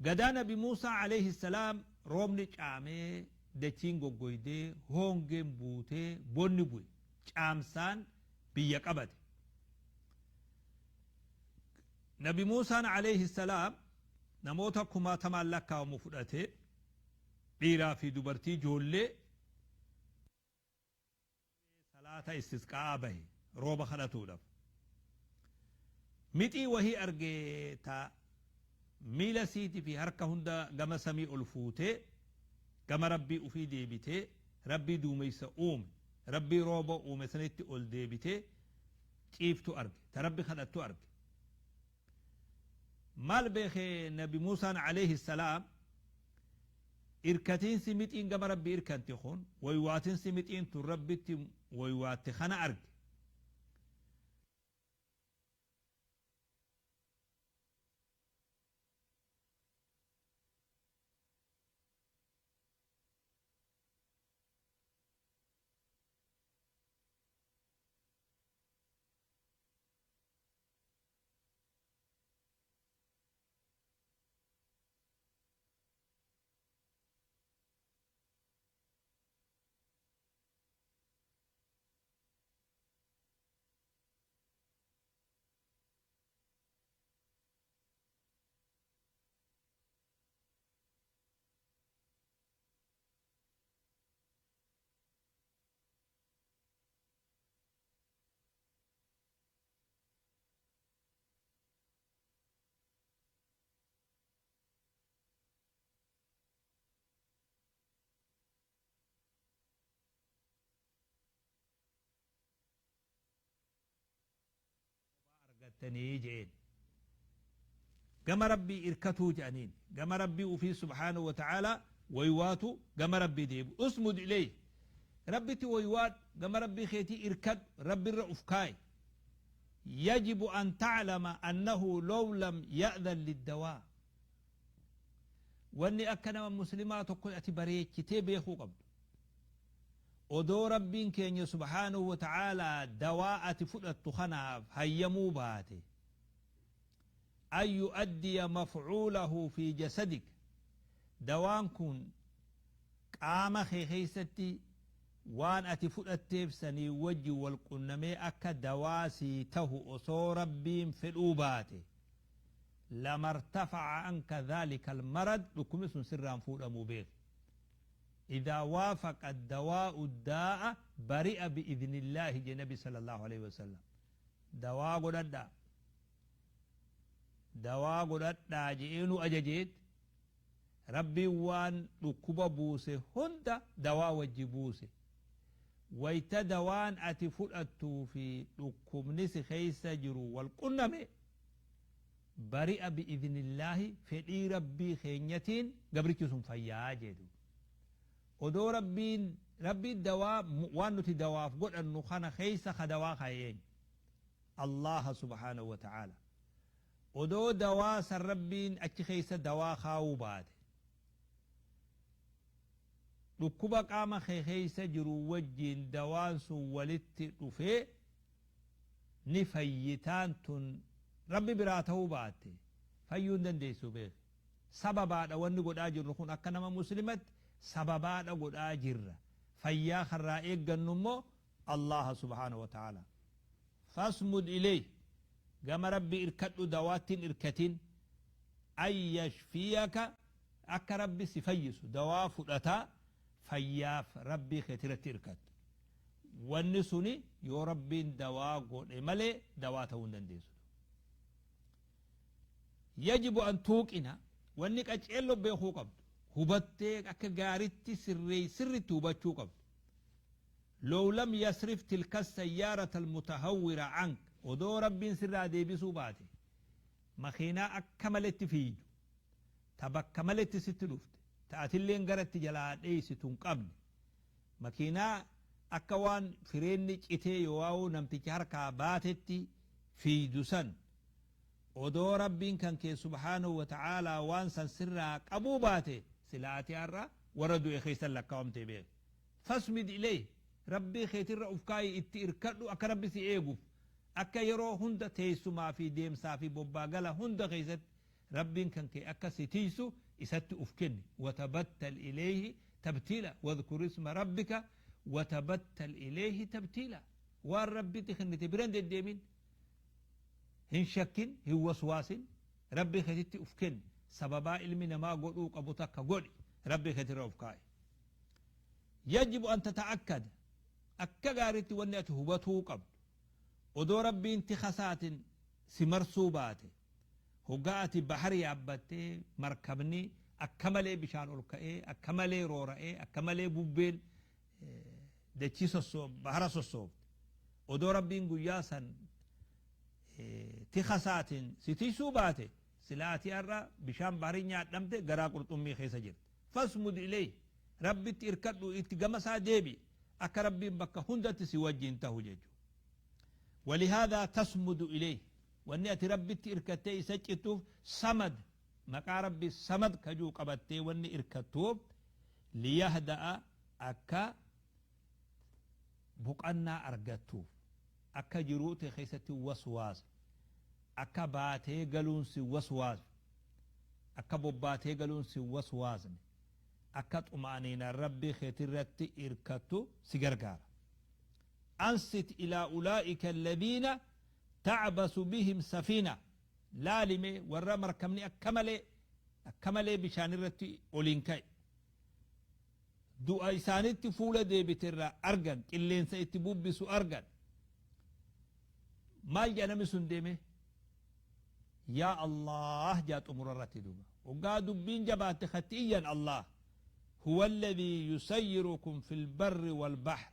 Gadaa Nabi Muusaa aleyhi salaam roobni caamee, dachiin goggoydee, hoongeen buutee, bonni bu'e. Caamsaan biyya qabate. Nabi Muusaan aleyhi salaam namoota kumaatamaan lakkaawamu fudhatee, dhiiraa fi dubartii ijoollee, salaata istisqaa'aa bahe rooba kadhatuudhaf. Mixii wahii arge ta miila isiiti fi harka hunda gama samii ol fuutee gama Rabbii ufii deebitee Rabbii duumeysa uume. Rabbii rooba uume sanitti ol deebitee ciiftu arge, ta Rabbi kadhattu arge. Maal beeke Nabi Muusaan alayhi salaam? Irkatiinsi mixiin gama Rabbi irkanti kun, waywaatinsi mixiin tun Rabbitti waywaatte kana arge. Argattanii je'een. Gama Rabbii irkatuu je'aniin. Gama Rabbii ufii subhaanahu wa ta'aalaa waywaatu, gama Rabbii deebi'u. Usmud ilayhi. Rabbitti waywaadhu, gama Rabbii keetii irkadhu, Rabbirra uf kaayi. Yajibu an ta'lama annahu law lam ya'dhan liddawaa. Wanni akka nama muslimaa tokko ati bareechitee beekuu qabdu. Odoo Rabbiin keenya subhaanahu wa ta'aalaa dawaa ati fudhattu kanaaf hayyamuu baate, an yu'addiya maf'uulahu fi jasadik, dawaan kun qaama kee keessatti waan ati fudhatteef sanii wajji wal qunnamee akka dawaa sii tahu osoo Rabbiin fedhuu baate, lamartafa'a anka dhaalika almarad, dhukkubni sun sirraa hin fuudhamuu beeki. Idhaa waafaqa addawaa'u addaa'a bari'a bi'idhnillaahi jedhe Nabi sallallahu aleyhi wa sallam. Dawaa godhadhaa. Dawaa godhadhaa je'ee nu ajajeet Rabbiin waan dhukkuba buuse hunda dawaa wajji buuse. Wayta dawaan ati fudhattuu fi dhukkubni si keessa jiru wal qunname, bari'a bi'idhnillaahi, fedhii Rabbii keenyatiin gabrichi sun fayyaa jee duuba. Odoo Rabbiin Rabbiin dawaa waan nuti dawaaf godhannu kana keessa ka dawaa kaaye eenyu? Allaaha subhaanahu wa ta'aala. Odoo dawaa san Rabbiin achi keessa dawaa kaawuu baate, dhukkuba qaama kee keessa jiru wajjiin dawaan sun walitti dhufee ni fayyitaan tun Rabbi biraa ta'uu baatte fayyuu hin dandeessu beeki. Sababaadha wanni godhaa jirru kun, akka nama muslimatti sababaadha godhaa jirra. Fayyaa karraa eeggannu immoo Allaaha subhaanahu wa ta'aala. Fasmud ilayh, gama Rabbi irkadhu, dawaatti hin irkatin, an yashfiyaka, akka Rabbi si fayyisu dawaa fudhataa fayyaaf Rabbii keetirratti irkattu. Wanni suni yoo Rabbiin dawaa godhe malee dawaa ta'uu hin dandeessu. Yajibu an tuuqina, wanni qaceello beekuu qabdu, hubattee akka gaaritti sirree sirritti hubachuu qabdu. Low lam yasrif tilka sayyaarata almutahawwira ank, odoo Rabbiin sirraa deebisuu baate makiinaa akka maletti fiiydu, ta bakka maletti sitti dhufte, ta atilleen gara itti jalaa dheeysitu hin qabne, makiinaa akka waan fireenni citee yoowaawuu namticha harkaa baatetti fiiydu san, odoo Rabbiin kan kee subhaanahu wa ta'aalaa waan san sirraa qabuu baate, silaa ati har'a warra du'e keessan lakkaawamtee beeki. Fasmid ilayh, Rabbii keetirra uf kaayi, itti irkadhu akka Rabbi si eeguuf, akka yeroo hunda teessumaa fi deemsaa fi bobbaa gala hunda keessatti Rabbiin kan kee akka si tiysu isatti uf kenni. Watabattal ilayhi tabtiila, wadhkur isma rabbika watabattal ilayhi tabtiila. Waan Rabbitti kennite bira hin deddeemin, hin shakkin, hin waswaasin, Rabbii keetitti uf kenni. Sababaa ilmi namaa godhuu qabu takka godhi, Rabbii keetirra uf kaa'i. Yajibu an tata'akkada, akka gaaritti wanni ati hubatuu qabdu, odoo Rabbiin tika isaatin si marsuu baate, hoggaa ati bahar yaabbattee markabni akka malee bishaan ol ka'ee, akka malee roora'ee, akka malee bubbeen Dachii sossoo bahara sossoofte. Odoo Rabbiin guyyaa san tika isaatiin si tiysuu baate silaa ati har'a bishaan bahrii nyaadhamte garaa qurxummii keessa jirta. Fasmud ilayhi Rabbitti irkadhu itti gama isaa deebi'i akka Rabbiin bakka hundatti si wajjiin tahu jechu. Walihaadaa tasmudu ilayhi wanni ati Rabbitti irkattee isa cittuuf samad maqaa Rabbi samad ka ji'u qabattee wanni irkattuuf liyahda'a akka boqannaa argattuuf, akka jiruu tee keessatti hin waswaasne, akka baatee galuun si hin waswaasne, akka bobbaatee galuun si hin waswaasne, akka xuma'aniinaan Rabbii keetirratti irkattu si gargaara. Ansit ilaa ulaa'ika alladhiina ta'basu bihim safiina. Laali mee warra markabni akka malee akka malee bishaanirratti oliin ka'e. Du'a isaanitti fuula deebite irraa argan, qilleensa itti bubbisu argan. Maal jedha namni sun deemee? Yaa Allaah jedha xumura irratti duuba. Hoggaa dubbiin jabaatte katti iyyan Allaah. Huwa alladhii yusayyirukum fil barri wal bahr.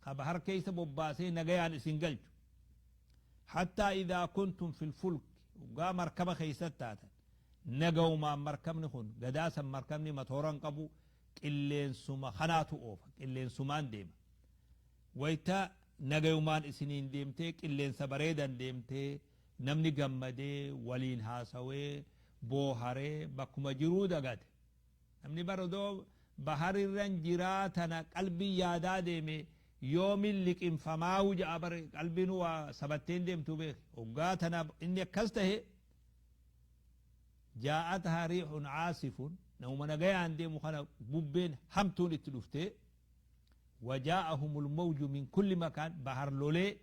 Ka bahar keessa bobbaasee nagayaan isin galchu. Hattaa idhaa kuntum fil fulki. Hoggaa markaba keessatti taatan. Nagawumaan markabni kun gadaa san markabni matoora hin qabu qilleensuma kanaatu oofa qilleensumaan deema. Wayta nagayumaan isiniin deemtee qilleensa bareedan deemtee namni gammadee waliin haasawee booharee bakkuma jiruu dagate. Namni bar odoo baharirran jiraa tana qalbiin yaadaa deeme yoomin liqimfamaahu ja'a bar qalbiinuu waa sabatteen deemtuu beeki. Hoggaa tana inni akkas tahe Jaa'athaa riihun caasifun, namuma nagayaan deemu kana bubbeen hamtuun itti dhuftee, wa jaa'ahumul mawju min kulli makaan, bahar lolee,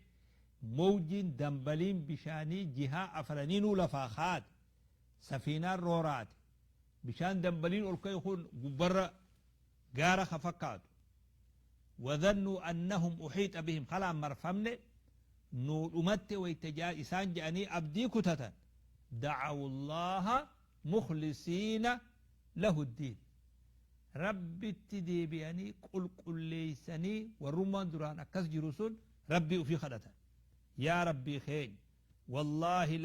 mawjiin dambaliin bishaanii jihaa afraniinuu lafaa kaate, safiinaan rooraate, bishaan dambaliin ol ka'e kun gubbarra gaara ka fakkaatu, wa dhannuu annahum uhiixa bihim, kalaan marfamne, nuu dhumatte wayta isaan je'anii abdii kutatan, dacawu Allaaha mukhlisiina lahu ddiin, Rabbitti deebi'anii qulqulleeysanii warrummaan duraan akkas jiru sun Rabbii ufii khadhatan. Yaa Rabbii keenya, wallaahi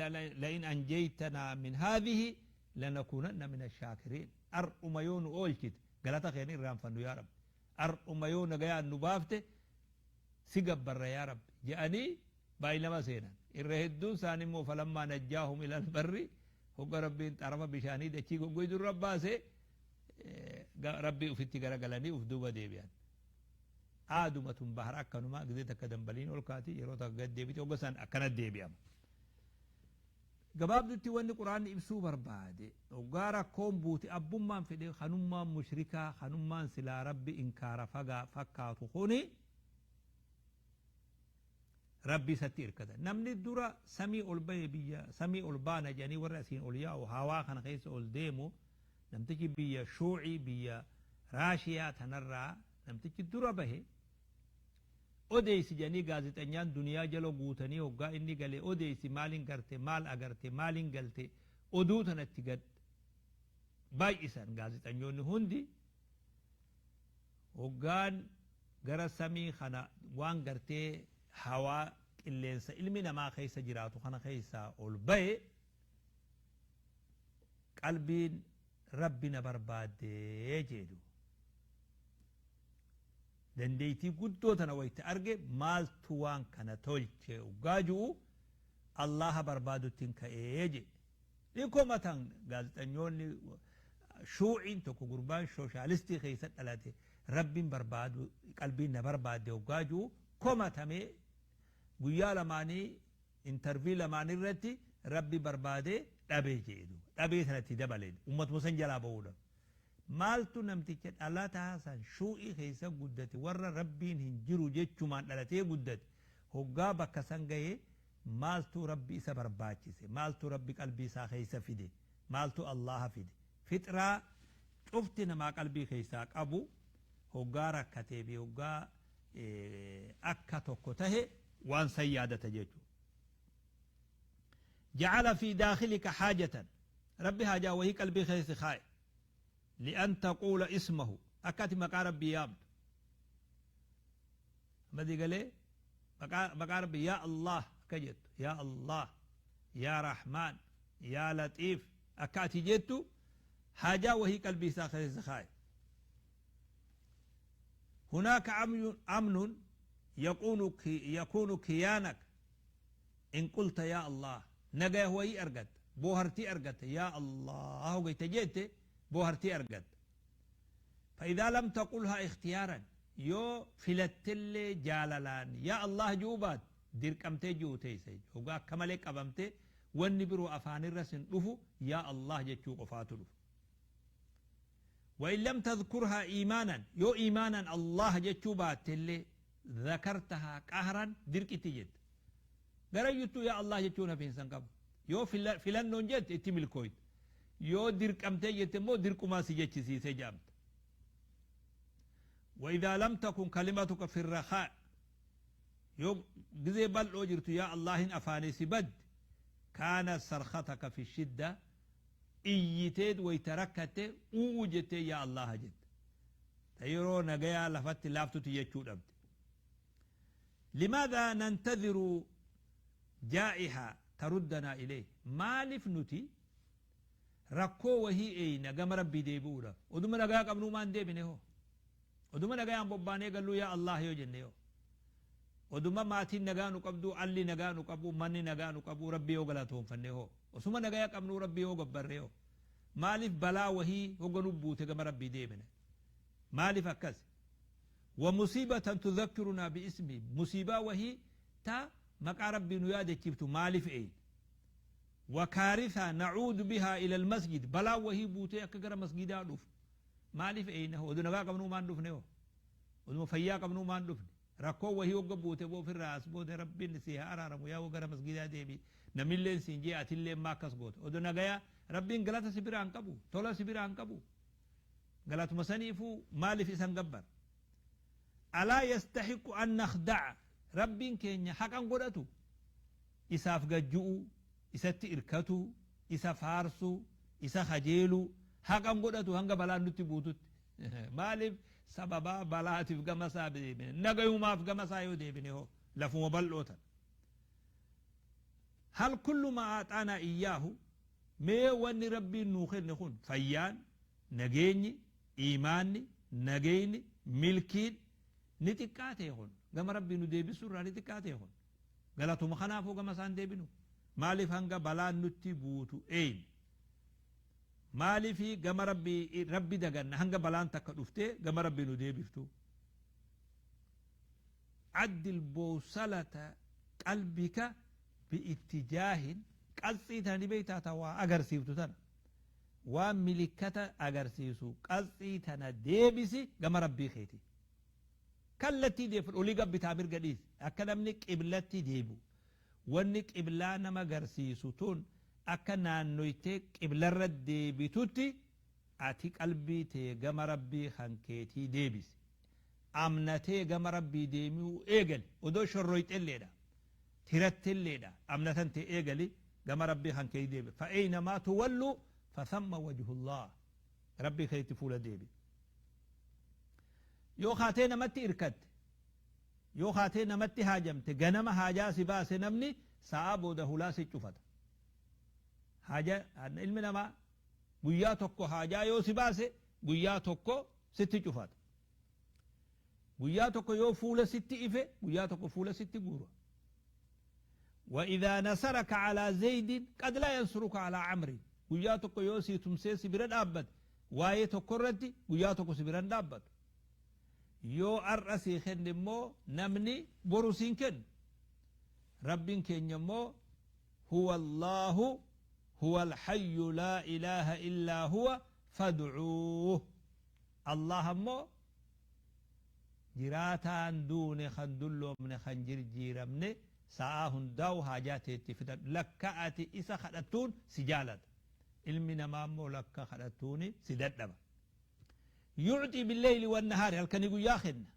la'in anjaytanaa min haadhihi lanakuunanna mina shaakiriin. Ar'uma yoo nu oolchite galata kee hin irraanfannu yaa Rabbi. Ar'uma yoo nagayaan nu baafte si gabbarra yaa Rabbi je'anii baay'ilama seenan. Irra hedduun isaanii immoo falammaa najjaahum ilal barri hogga Rabbiin xarafa bishaanii dachii goggoydu irra baase Rabbii ufitti garagalanii uf duuba deebi'an. Aaduma tun bahar akkanuma gizee takka dambaliin ol kaati yeroo takka gad deebiti hogga san akkana deebi'ama. Gabaabdutti wanni Qur'aanni ibsuu barbaade hoggaa rakkoon buute abbummaan fedhe kanummaan mushrikaa kanummaan silaa Rabbi inkaara fagaa fakkaatu kuni Rabbi isatti irkata. Namni dura samii ol bahe biyya samii ol baana jedhanii warri asiin ol yaa'u hawaa kana keessa ol deemu namtichi biyya shuucii biyya Raashiyaa tanarraa namtichi dura bahe odeessi jedhanii gaazexanyaan duniyaa jala guutanii hoggaa inni gale odeessi maalin garte maal agarte maalin galte oduu tana itti gad baay'isan gaazexanyoonni hundi Hoggaan gara samii kana waan gartee hawaa qilleensa ilmi namaa keessa jiraatu kana keessaa ol baye qalbiin Rabbi na barbaadde jee duuba. Dandeeytii guddoo tana wayta arge maaltu waan kana tolche hoggaa ju'u Allaaha barbaaduttin ka'ee jee. Ni komatan gaazexanyoonni shuuciin tokko gurbaan shooshaalistii keessa dhalate Rabbiin barbaadu qalbiin na barbaadde hoggaa ju'u komatamee guyyaa lamaanii intarvii lamaan irratti Rabbi barbaadee dhabee je'e duuba. Dhabee sanatti dabale ummatuma san jalaa bahuudhaaf. Maaltu namticha dhalataa san shuu'ii keessa guddate warra Rabbiin hin jiru jechumaan dhalatee guddate hoggaa bakka san gahe Maaltu Rabbi isa barbaachise? Maaltu Rabbi qalbii isaa keessa fide? Maaltu Allaaha fide? Fixraa cufti namaa qalbii keessaa qabu hoggaa rakkatee fi hoggaa akka tokko tahe waan san yaadata jechu. Ja'ala fi daakhilika haajatan. Rabbi haajaa wahii qalbii keessa si kaaye. Li'an taquula ismahu. Akka ati maqaa Rabbii yaamtu. Amma galee maqaa Rabbi yaa Allah akka jettu, yaa Allah, yaa Rahmaan, yaa Latiif akka ati jettu haajaa wahii qalbii isaa keessa kaaye. هناك أمن يكون كيانك إن قلت يا الله. نجا هو أرقد بوهرتي أرقد يا الله وقيت جيت بوهرتي أرقد. فإذا لم تقلها اختيارا يو فلتل جاللان يا الله جوبات ديرك أمتي جوتي سيد وقا كمالك أبمتي والنبرو أفان الرسن دفو يا الله جتشو قفاتلو. وإن لم تذكرها إيمانا يو إيمانا الله جتشو اللي ذكرتها قهرا ديرك تجد غريتو يا الله جتشونا في إنسان قبل يو فلان نونجت اتمل كويت يو ديرك أمتي جتمو ديرك ما سيجتش سيجامت. وإذا لم تكن كلمتك في الرخاء يو جزي بل أجرت يا الله أفاني سبد كان صرختك في الشدة إيتيد ويتركت أوجت يا الله جد تيرو نجيا لفت لافتو تيجو أبد. لماذا ننتظر جائحة تردنا إليه؟ مالف نتي ركو وهي أين قام ربي ديبورا ودم نجا قبل ما نديبنه ودم نجا عم بباني قالوا يا الله يجنيه ودم ما تين نجا نقبضو علي نجا نقبو مني نجا نقبو ربي يغلطهم فنه وسما نجا قبل ربي يغبره مالف بلا وهي وقلوب قام ربي ديبنه مالف أكز. ومصيبة تذكرنا باسمه مصيبة وهي تا مقع ربي نيادة كيبتو مالف ايه. وكارثة نعود بها إلى المسجد بلا وهي بوتي أكغر مسجد ألوف مالف ايه نهو ودو نغا قبنو ما ندفنه ودو فيا قبنو ما ندفن ركو وهي وقبوتي بو في الرأس بوتي ربي نسيها أرارمو يا وغر مسجد ديبي نملين سنجي أتلين ما كسبوت ودو نغايا ربي انقلاتا سبيران قبو تولا سبيران قبو قالت مسنيفو مالف إسان قبر. ألا يستحق أن نخدع ربي كينيا حقا قدرته إساف قجؤ إسات إركته إسا فارسو إسا خجيلو حقا قدرته هنگا بلا نتبوتت مالف سببا بلا تفقى مسا بديبني نقيو ما فقى مسا يوديبني هو لفو مبلوتا. هل كل ما أعطانا إياه مي وني ربي نوخر نخون فيان نجيني إيماني نجيني ملكين نتكاته هون قام ربي نديبي سورة نتكاته هون قالتو مخنافو قام سان ديبنو مالي فانغا بلا نتي بوتو اين مالي في قام ربي ربي دغن هنغا بلان تكدفتي قام ربي نديبفتو. عدل بوصلة قلبك باتجاه قصي تاني بيتا توا اغرسيفتو تن وملكتا اغرسيسو قصي تنا ديبسي قام ربي خيتي كالتي ديف أولي قب تعبير قديس أكلمني قبلتي ديبو ونك قبلانا ما قرسيسو تون أكنا نويتك قبل الرد ديبتوتي أتي قلبي تي قم ربي خنكيتي ديبس أمنتي قم ربي ديميو إيقل ودو شرويت اللي دا ترت اللي دا أمنتن تي إيقلي قم ربي خنكيتي ديبي. فأينما تولوا فثم وجه الله ربي خيتي فول ديبي. يو خاتينا متي إركت يو خاتينا متي هاجمت غنم هاجا سباس نمني سابو ده لا سيچفت حاجة علمنا ما غيا توكو حاجة يو سباس غيا توكو ستچفت غيا توكو يو فول ست إفه غيا توكو فول ست غورو. وإذا نصرك على زيد قد لا ينصرك على عمرو غيا توكو يو سيتمسي سبرد أبد واي توكرتي غيا توكو سبرد أبد يو أرسي خندمو نمني بروسين كن ربين كن هو الله هو الحي لا إله إلا هو فادعوه. الله مو جراتان دون خندلو من خنجر جيرمني ساعهن داو حاجات تفدد لك أتي إسا خدتون سجالت علمنا ما مو لك خدتوني سددما يعطي بالليل والنهار هل كان يقول ياخذنا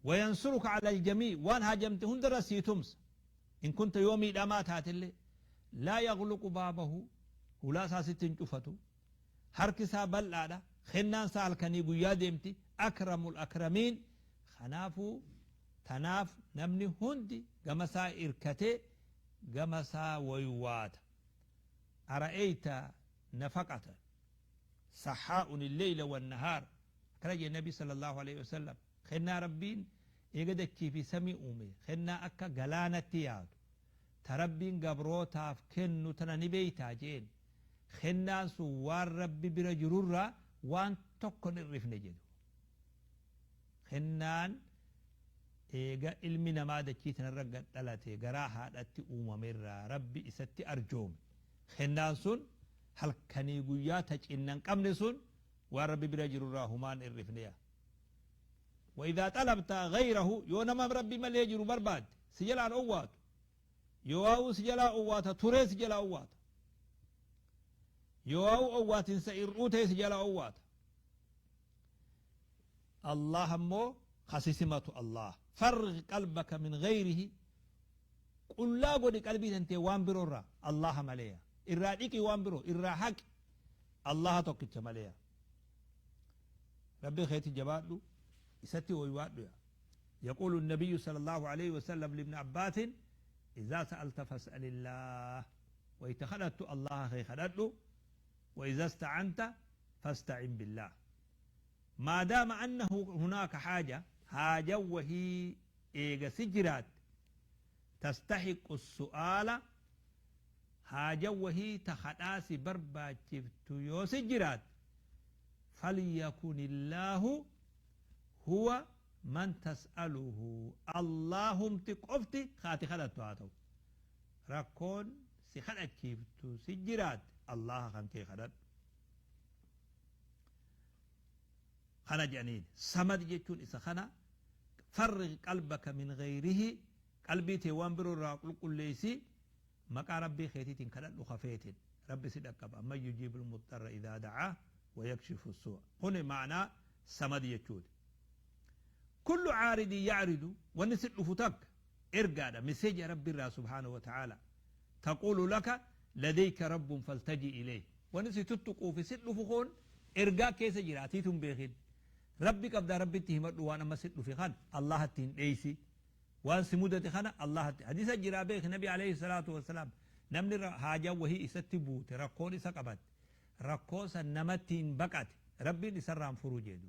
وينصرك على الجميع وان هاجمت هندر سيتمس إن كنت يومي الأمات هات اللي لا يغلق بابه ولا ساستن شفته حركسا بل لا خنان سال كان يقول يا ديمتي أكرم الأكرمين خنافو Tanaaf namni hundi gama isaa irkatee gama isaa waywaata. Ara'ayta nafaqata sahaa'un illeyla wannahaar, akkana jedhe Nabi sallallahu alaihi wasallam. Kennaa Rabbiin eega dachii fi samii uume, kennaa akka galaanatti yaatu ta Rabbiin gabrootaaf kennu tana ni beeytaa jeen. Kennaan sun waan Rabbi bira jirurraa waan tokko hin hir'ifne jedhu. Kennaan eega ilmi namaa dachii tanarra gad dhalate garaa haadhatti uumamerraa Rabbi isatti arjoome, kennaan sun halkanii guyyaa ta cinna hin qabne sun waan Rabbi bira jirurraa humaan hir'ifneya. Wa idhaa xalabta ghayrahu, yoo nama Rabbi malee jiru barbaadde, si jalaan owwaatu. Yoo si jalaa owwaata turee si jalaa owwaata. Yoo owwaatinsa ir'uu ta'e si jalaa owwaata. Allah ammoo kasisimatu Allah. Farriq qalbaka min ghayrihi, qullaa godhi qalbii tantee waan biroo irraa Allaha maleeya. Irraa dhiqi, waan biroo irraa haqi, Allaha tokkicha maleeya. Rabbi keeti jabaadhu, isatti waywaadhu yaa. يقول النبي صلى الله عليه وسلم لابن عباس: إذا سألت فاسأل الله، wayta kadhattu Allaha kee kadhadhu، وإذا استعنت فاستعن بالله. ما دام أنه هناك حاجة، حاجة وهي eega si jiraat، تستحق السؤال، حاجة وهي ta kadhaa si barbaachiftu yoo si jiraat، فليكن الله هو من تسأله، Allahumti qofti kaati kadhattu haa ta'u. Rakkoon si kadhachiiftu si jiraat, Allaha kan kee kadhadhu. Kana jedhaniin samad jechuun isa kana. فرغ قلبك من غيره، qalbii tee waan biroo irraa qulqulleessi, maqaa Rabbii keetiitiin kadhadhu, kafeetiin Rabbi si dhaqqaba. من يجيب المضطر إذا دعاه ويكشف السوء. Kuni ma'anaa samad jechuuti. كل عارض يعرض، wanni si dhufu takka ergaadha, message Rabbi irraa سبحانه وتعالى، تقول لك لديك رب فالتجئ إليه. Wanni si tuttuquu fi si dhufu kun ergaa keessa jira, atiitun beekin. Rabbi qabdaa, Rabbitti himadhu. Waan amma si dhufe kan Allahatti hin dheeysi, waan si mudate kana Allahatti. Hadiisa jiraa beek, Nabi عليه الصلاة والسلام namni haajaa wahii isatti buute, rakkoon isa qabatte, rakkoo san namatti hin baqate, Rabbiin isarraan furuu jedhu.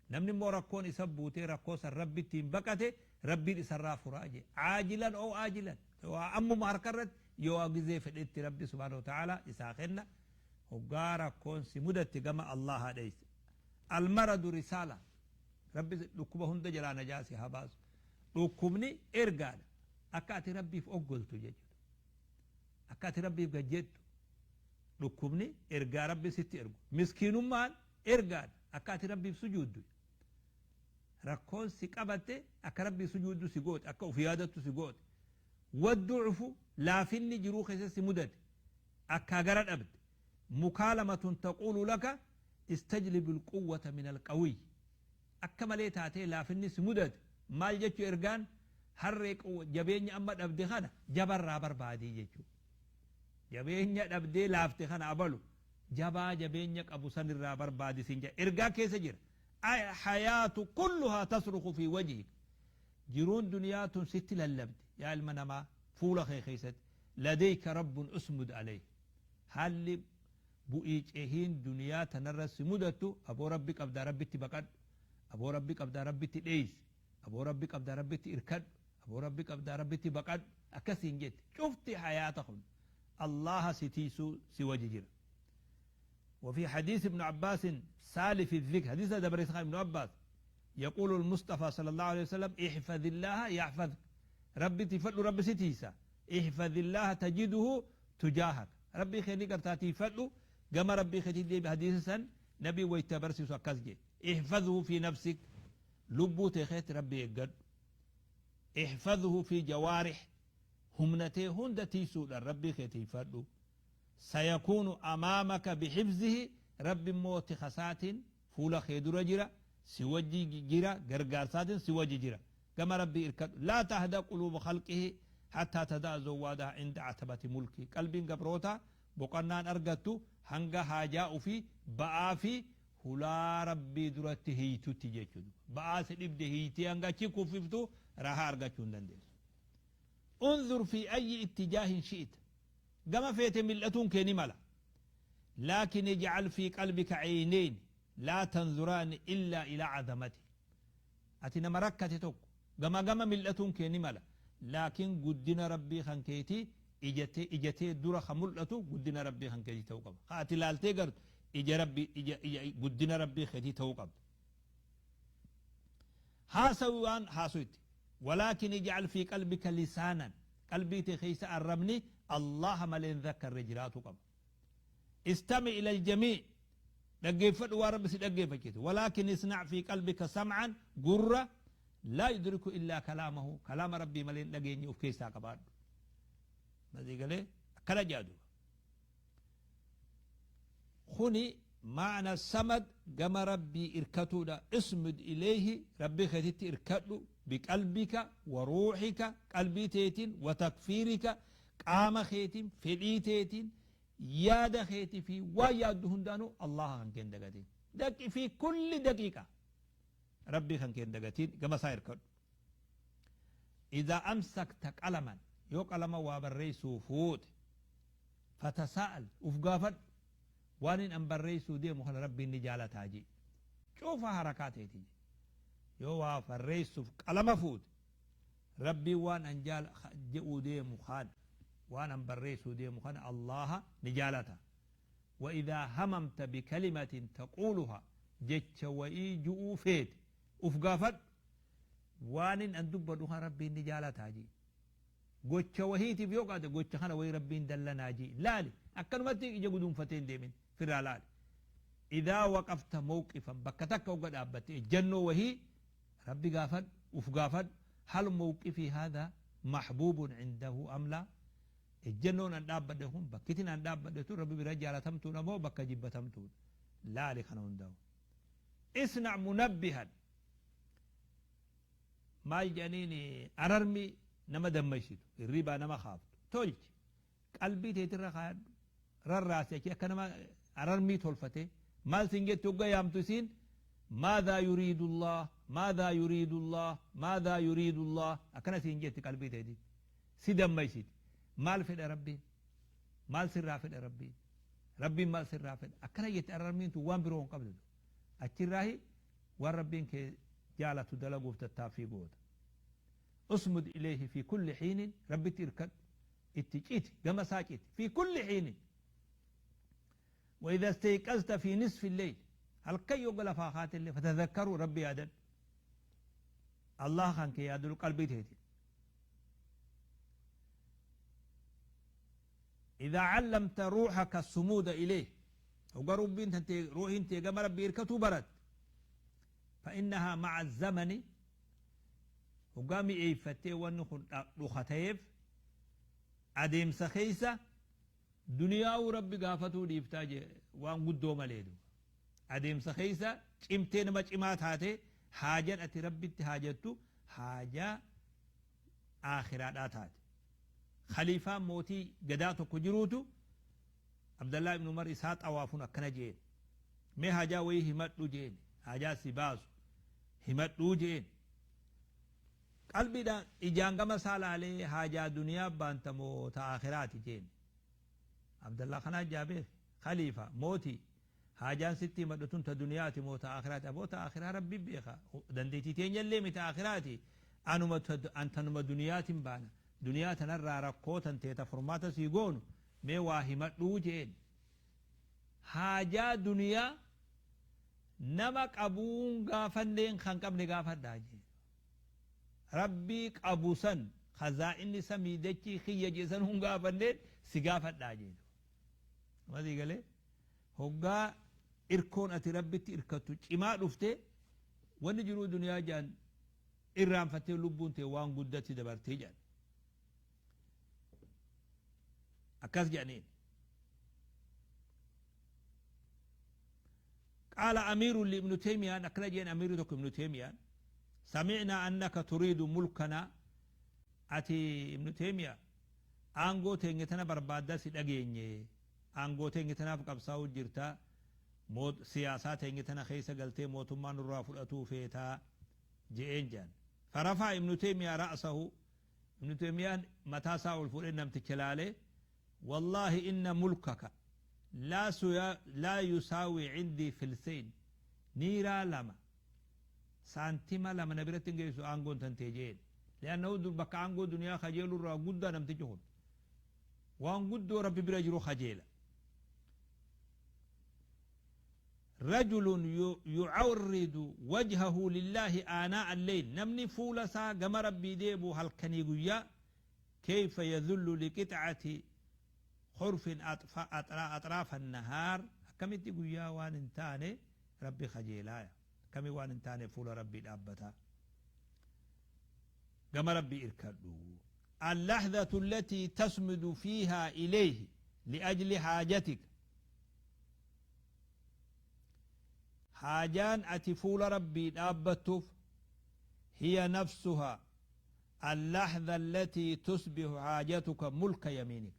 Namni immoo rakkoon isa buute, rakkoo san Rabbitti hin baqate, Rabbiin isarraa furaa jee, عاجلا أو آجلا، yoo ammuma harka irratti, yoo gizee fedhetti Rabbi سبحانه وتعالى isaa kenna. Hoggaa rakkoon si mudatte gama Allaha dheeyse. المرض رسالة. Rabbi dhukkuba hunda jalaa najaasi haa baasu. Dhukkubni ergaadha, akka ati Rabbiif oggoltu jechuudha, akka ati Rabbiif gajjeettu. Dhukkubni ergaa Rabbi sitti ergu. Miskiinummaan ergaadha, akka ati Rabbiif sujuuddu. Rakkoon si qabatte akka Rabbii sujuuddu si goote, akka uf yaadattu si goote. والضعف، laafinni jiruu keessa si mudate, akka gara dhabde، مكالمة تقول لك استجلب القوة من القوي. Akka malee taatee laafinni si mudate maal jechuu? Ergaan harree jabeenya amma dhabde kana jabarraa barbaadii jechuu. Jabeenya dhabdee laafte kana abalu jabaa jabeenya qabu sanirraa barbaadi sin jedha. Ergaa keessa jira. الحياة كلها تصرخ في وجهك، jiruun duniyaa tun sitti lallabde, yaa ilma namaa, fuula kee keessatti: لديك رب اصمد عليه. Haalli bu'ii cehiin duniyaa tanarra si mudattu, aboo Rabbi qabdaa, Rabbitti baqadhu. Aboo Rabbi qabdaa, Rabbitti dheeysi. Aboo Rabbi qabdaa, Rabbitti irkadhu. Aboo Rabbi qabdaa, Rabbitti baqadhu, akkasiin jette. Cufti hayaata kun Allaha si tiisuu si waji jira. وفي حديث ابن عباس سالف الذكر، حديث دبرس ابن عباس، يقول المصطفى صلى الله عليه وسلم: احفظ الله يحفظك. ربي تفضل ربي ستيسا. احفظ الله تجده تجاهك. ربي خيني قرتاتي فضل كما ربي خيتي دي. حديث سن نبي ويتبرسي سكزجي. احفظه في نفسك، lubbuu teekeet Rabbi eeggadhu. احفظه في جوارح، humnatee hunda tiisuudhaan Rabbii keetii fadhu. سيكون أمامك بحفظه، Rabbi immoo tikasaatiin fuula kee dura jira, si wajji jira, gargaarsaatiin si wajji jira. Gama Rabbii irkadhu. لا تهدأ قلوب خلقه حتى تضع زوادها عند عتبة ملكه. Qalbiin gabroota boqonnaan argattu hanga haajaa ufii ba'aa fi hulaa Rabbii duratti hiitutti jechuudha. Ba'aa si dhibde hiitee hanga achi kuffiftu. Raahaa argachuu hin dandeessu. Unzur fi ayyi ittijaahin shi'ita. Gama feete mil'atuun kee ni mala. Laakin ij'al fi qalbika ceyneyn laa tanzuraani illaa ilaa azamati. Ati nama rakkate tokko gama gama mil'atuun kee ni mala. Laakin guddina Rabbii kan keetii ija ija tee dura ka mul'atu guddina Rabbii kan keetii ta'uu qaba. Ka ati laaltee gartu ija Rabbii ija ija guddina Rabbii keetii ta'uu qabda. Haasawi waan haasoyte. Walaakin ij'al fii qalbika lisaanan qalbii tee keessa arrabni Allaaha malee hin zakkarre jiraatuu qaba. Istami ilal jamii dhaggeeffadhu waan Rabbi si dhaggeeffachiise. Walaakin isna' fii qalbika sam'an gurra laa yudriku illaa kalaamahu kalaama Rabbii malee hin dhageenye of keessaa qabaadhu. Masii galee akkana jedha duuba. Kuni ma'na samad gama Rabbii irkatuudha ismud ilayhi Rabbii keetitti irkadhu biqalbika wa ruuhika qalbii teetiin wa takfiirika qaama keetiin fedhii teetiin yaada keetii fi waan yaaddu hundaanuu Allaha kan kee hin dagatiin daqi fi kulli daqiiqa Rabbii kan kee hin dagatiin gama isaa irkadhu. Idhaa amsakta qalaman yoo qalama waa barreessuu fuute fatasaa'al uf gaafadhu waanin an barreessuu deemu kana Rabbiin ni jaalataa ji'i cufa harakaa teeti ji'i yoo waa barreessuuf qalama fuute Rabbiin waan an je'uu deemu kana waan an barreessuu deemu kana Allaaha ni jaalata wa idhaa hamamta bikalimatin taquuluhaa jecha wa'ii ju'uu feete uf gaafadhu Waanin an dubbadhu kana Rabbiin ni jaalataa ji'i. Gocha wahiitiif yoo qaate gocha kana wahii Rabbiin dallanaa ji'i. Laali. Akkanumatti ija guduunfatee hin deemin. Firraa laali. Idhaa waqafta mawqifan bakka takka hogga dhaabbatte ejjannoo wahii Rabbi gaafadhu, uf gaafadhu, hal mawqifii haadhaa mahbuubun cindahu am laa? Ejjannoon an dhaabbadhe kun bakkitin an dhaabbadhe tun Rabbi bira jaalatamtuudha moo bakka jibbatamtuudha? Laali kana hundaa'u. Isna' munabbihan maal jedhaniin ararmi nama dammaysitu hirribaa nama kaaftu tolchi qalbii teetirra kaayadhu rarraasi achi akka nama ararmii tolfatee maal siin jetti hogga yaamtu isiin maadhaa yuriidullah maadhaa yuriidullah maadhaa yuriidullah akkana siin jetti qalbii teetitti si dammaysiti maal fedha Rabbiin maal sirraa fedha Rabbiin Rabbiin maal sirraa fedha akkana jetti ararmiin tun waan biroo hin qabdu achirraahi waan Rabbiin kee jaalatu dalaguuf tattaaffii goota. Usmud ilayhi fi kulli hiinin Rabbitti irkadhu, itti citi, gama isaa citi, fi kulli hiinin. Wa idha istayqazta fi nisfi al-layl halkan yogga lafaa kaatellee fatadhakkaru Rabbi yaadadhu. Allah kan kee yaadadhu qalbii teetiin. Idha allamta ruuhaka sumuuda ilayhi hogga rubbiin tante ruuhiin tee gama Rabbii irkatuu baratte fa innahaa ma'a zamani hoggaa mi'eeyfattee wanni kun dhukatayeef adeemsa keeysa duniyaa'uu Rabbi gaafatuu dhiiftaa jee waan guddoo malee duuba adeemsa keeysa cimtee nama cimaa taatee haajan ati Rabbitti haajattu haajaa aakhiraadhaa taate. Khaliifaan mootii gadaa tokko jiruutu Abdallaa ibn Umar isaa xawaafun akkana je'een. Mee haajaa wayii himadhu je'een. Haajaa si baasu himadhuu je'een. Qalbiidhaan ijaan gama isaa laalee haajaa duniyaa baanta moo ta aakhiraati je'een. Abdallaa kanaa jaa beeki. Khaliifa, mootii, haajaan sitti himadhu tun ta duniyaati moo ta aakhiraati? Aboo ta aakhiraa Rabbi beeka. Dandeettii teenyallee miti aakhiraati. Anuma an tanuma duniyaatin baana. Duniyaa tanarraa rakkoo tantee ta furmaata sii goonu mee waa himadhuu je'een. Haajaa duniyaa nama qabuun gaafanneen kan qabne gaafadhaa je'een. Rabbii qabu san khazaa'inni samii dachii kiyya je'e san hun gaafanneen si gaafadhaa je'e. Amma sii galee? Hoggaa irkoon ati Rabbitti irkattu cimaa dhufte wanni jiruu duniyaa je'an irraanfattee lubbuun tee waan guddatti dabartee je'an. Akkas je'aniin. Qaala amiirun li ibnu Teymiyaan akkana je'een amiirri tokko ibnu Teymiyaan sami'naa annaka turiidu mulkanaa ati ibnu Teymiyaa aangoo teenya tana barbaadda si dhageenye aangoo teenya tanaaf qabsaa'uu jirta siyaasaa teenya tana keessa galtee mootummaa nurraa fudhatuu feetaa je'een je'an. فرفع ابن تيمية رأسه، ابن تيمية متى ساول فوق نمتك والله إن ملكك لا يساوي عندي فلسين نيرا لما سانتيما لما نبرتن جيسو أنغون تنتجين لأنه دول بك أنغو دنيا خجيل الرا قد نمتجهن وان قد ربي برجلو خجيلا. رجل يعرض وجهه لله آناء الليل نمني فولسا قم ربي ديبو هل كنيقيا كيف يذل لقطعة خرف أطراف النهار كم تقويا وان انتاني ربي خجيلايا كم وان انتاني فول ربي الأبتا قم ربي إركدو. اللحظة التي تسمد فيها إليه لأجل حاجتك حاجان أتفول ربي الأبتف هي نفسها اللحظة التي تصبح حاجتك ملك يمينك.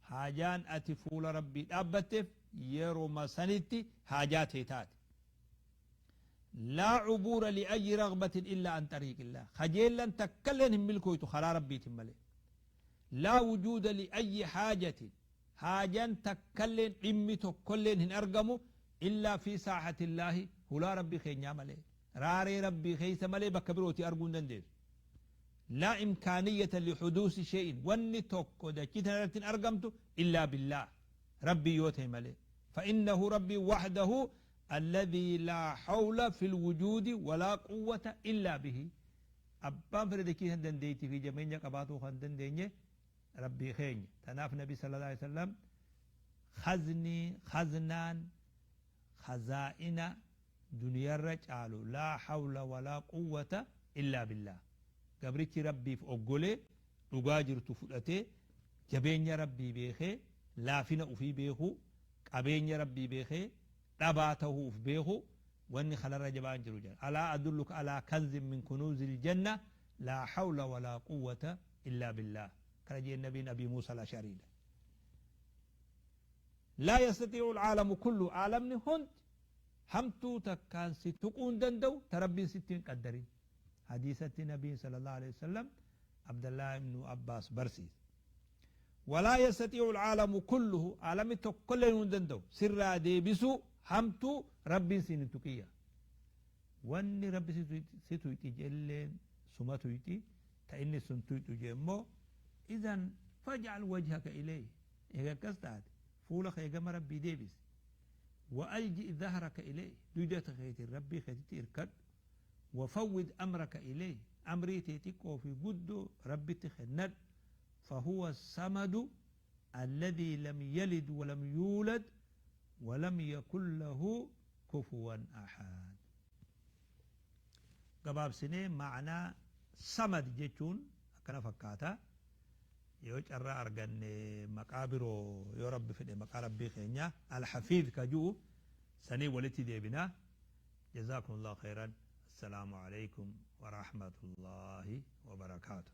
حاجان أتفول ربي الأبتف يرمى سنتي حاجاتي تات لا عبور لأي رغبة إلا عن طريق الله خجيلا تكلن ملكه خلا ربي تملي. لا وجود لأي حاجة حاجان تكلن إمي تكلن هن أرقمو إلا في ساحة الله هلا ربي خي ملي راري ربي خي سملي بكبروتي أرقون دندير. لا إمكانية لحدوث شيء وني توكو دا كتنرتن أرقمتو إلا بالله ربي يوتي ملي. فإنه ربي وحده الذي لا حول في الوجود ولا قوة إلا به. أبان فردكي هندن ديتي في جميع قباتو هندن ديني ربي خين تناف نبي صلى الله عليه وسلم خزني خزنان خزائن دنيا الرجال لا حول ولا قوة إلا بالله. قبرتي ربي في أقولي رجاجر تفلتي جبين ربي بيخي لا فينا وفي بيخو قبين ربي بيخي رباته في بيخو واني خلال رجبان جروجان. ألا أدلك على كنز من كنوز الجنة لا حول ولا قوة إلا بالله. كرجي النبي نبي موسى الأشعري لا يستطيع العالم كله عالم هند همتو تكان ستقون دندو تربي ستين قدرين. حديثة النبي صلى الله عليه وسلم عبد الله بن عباس برسيس ولا يستطيع العالم كله عالم تكلن دندو سر ديبسو همتو ربي سنتكيا واني ربي ستويتي جلين سمتويتي تإني سنتويتو جمو. إذن فاجعل وجهك إليه إذا كستعد فولك يا جماعة ربي ديبس وألجئ ظهرك إليه دوجة خيتي ربي خيتي إركد وفوض أمرك إليه أمري تيتك في جد ربي تخند. فهو الصمد الذي لم يلد ولم يولد ولم يكن له كفوا أحد. قباب سنة معنى صمد جتون أكنا فكاتا يوج أرى أرجن مقابره يا رب في مقارب بخينيا الحفيظ كجو سنة ولتي ديبنا. جزاكم الله خيرا. السلام عليكم ورحمة الله وبركاته.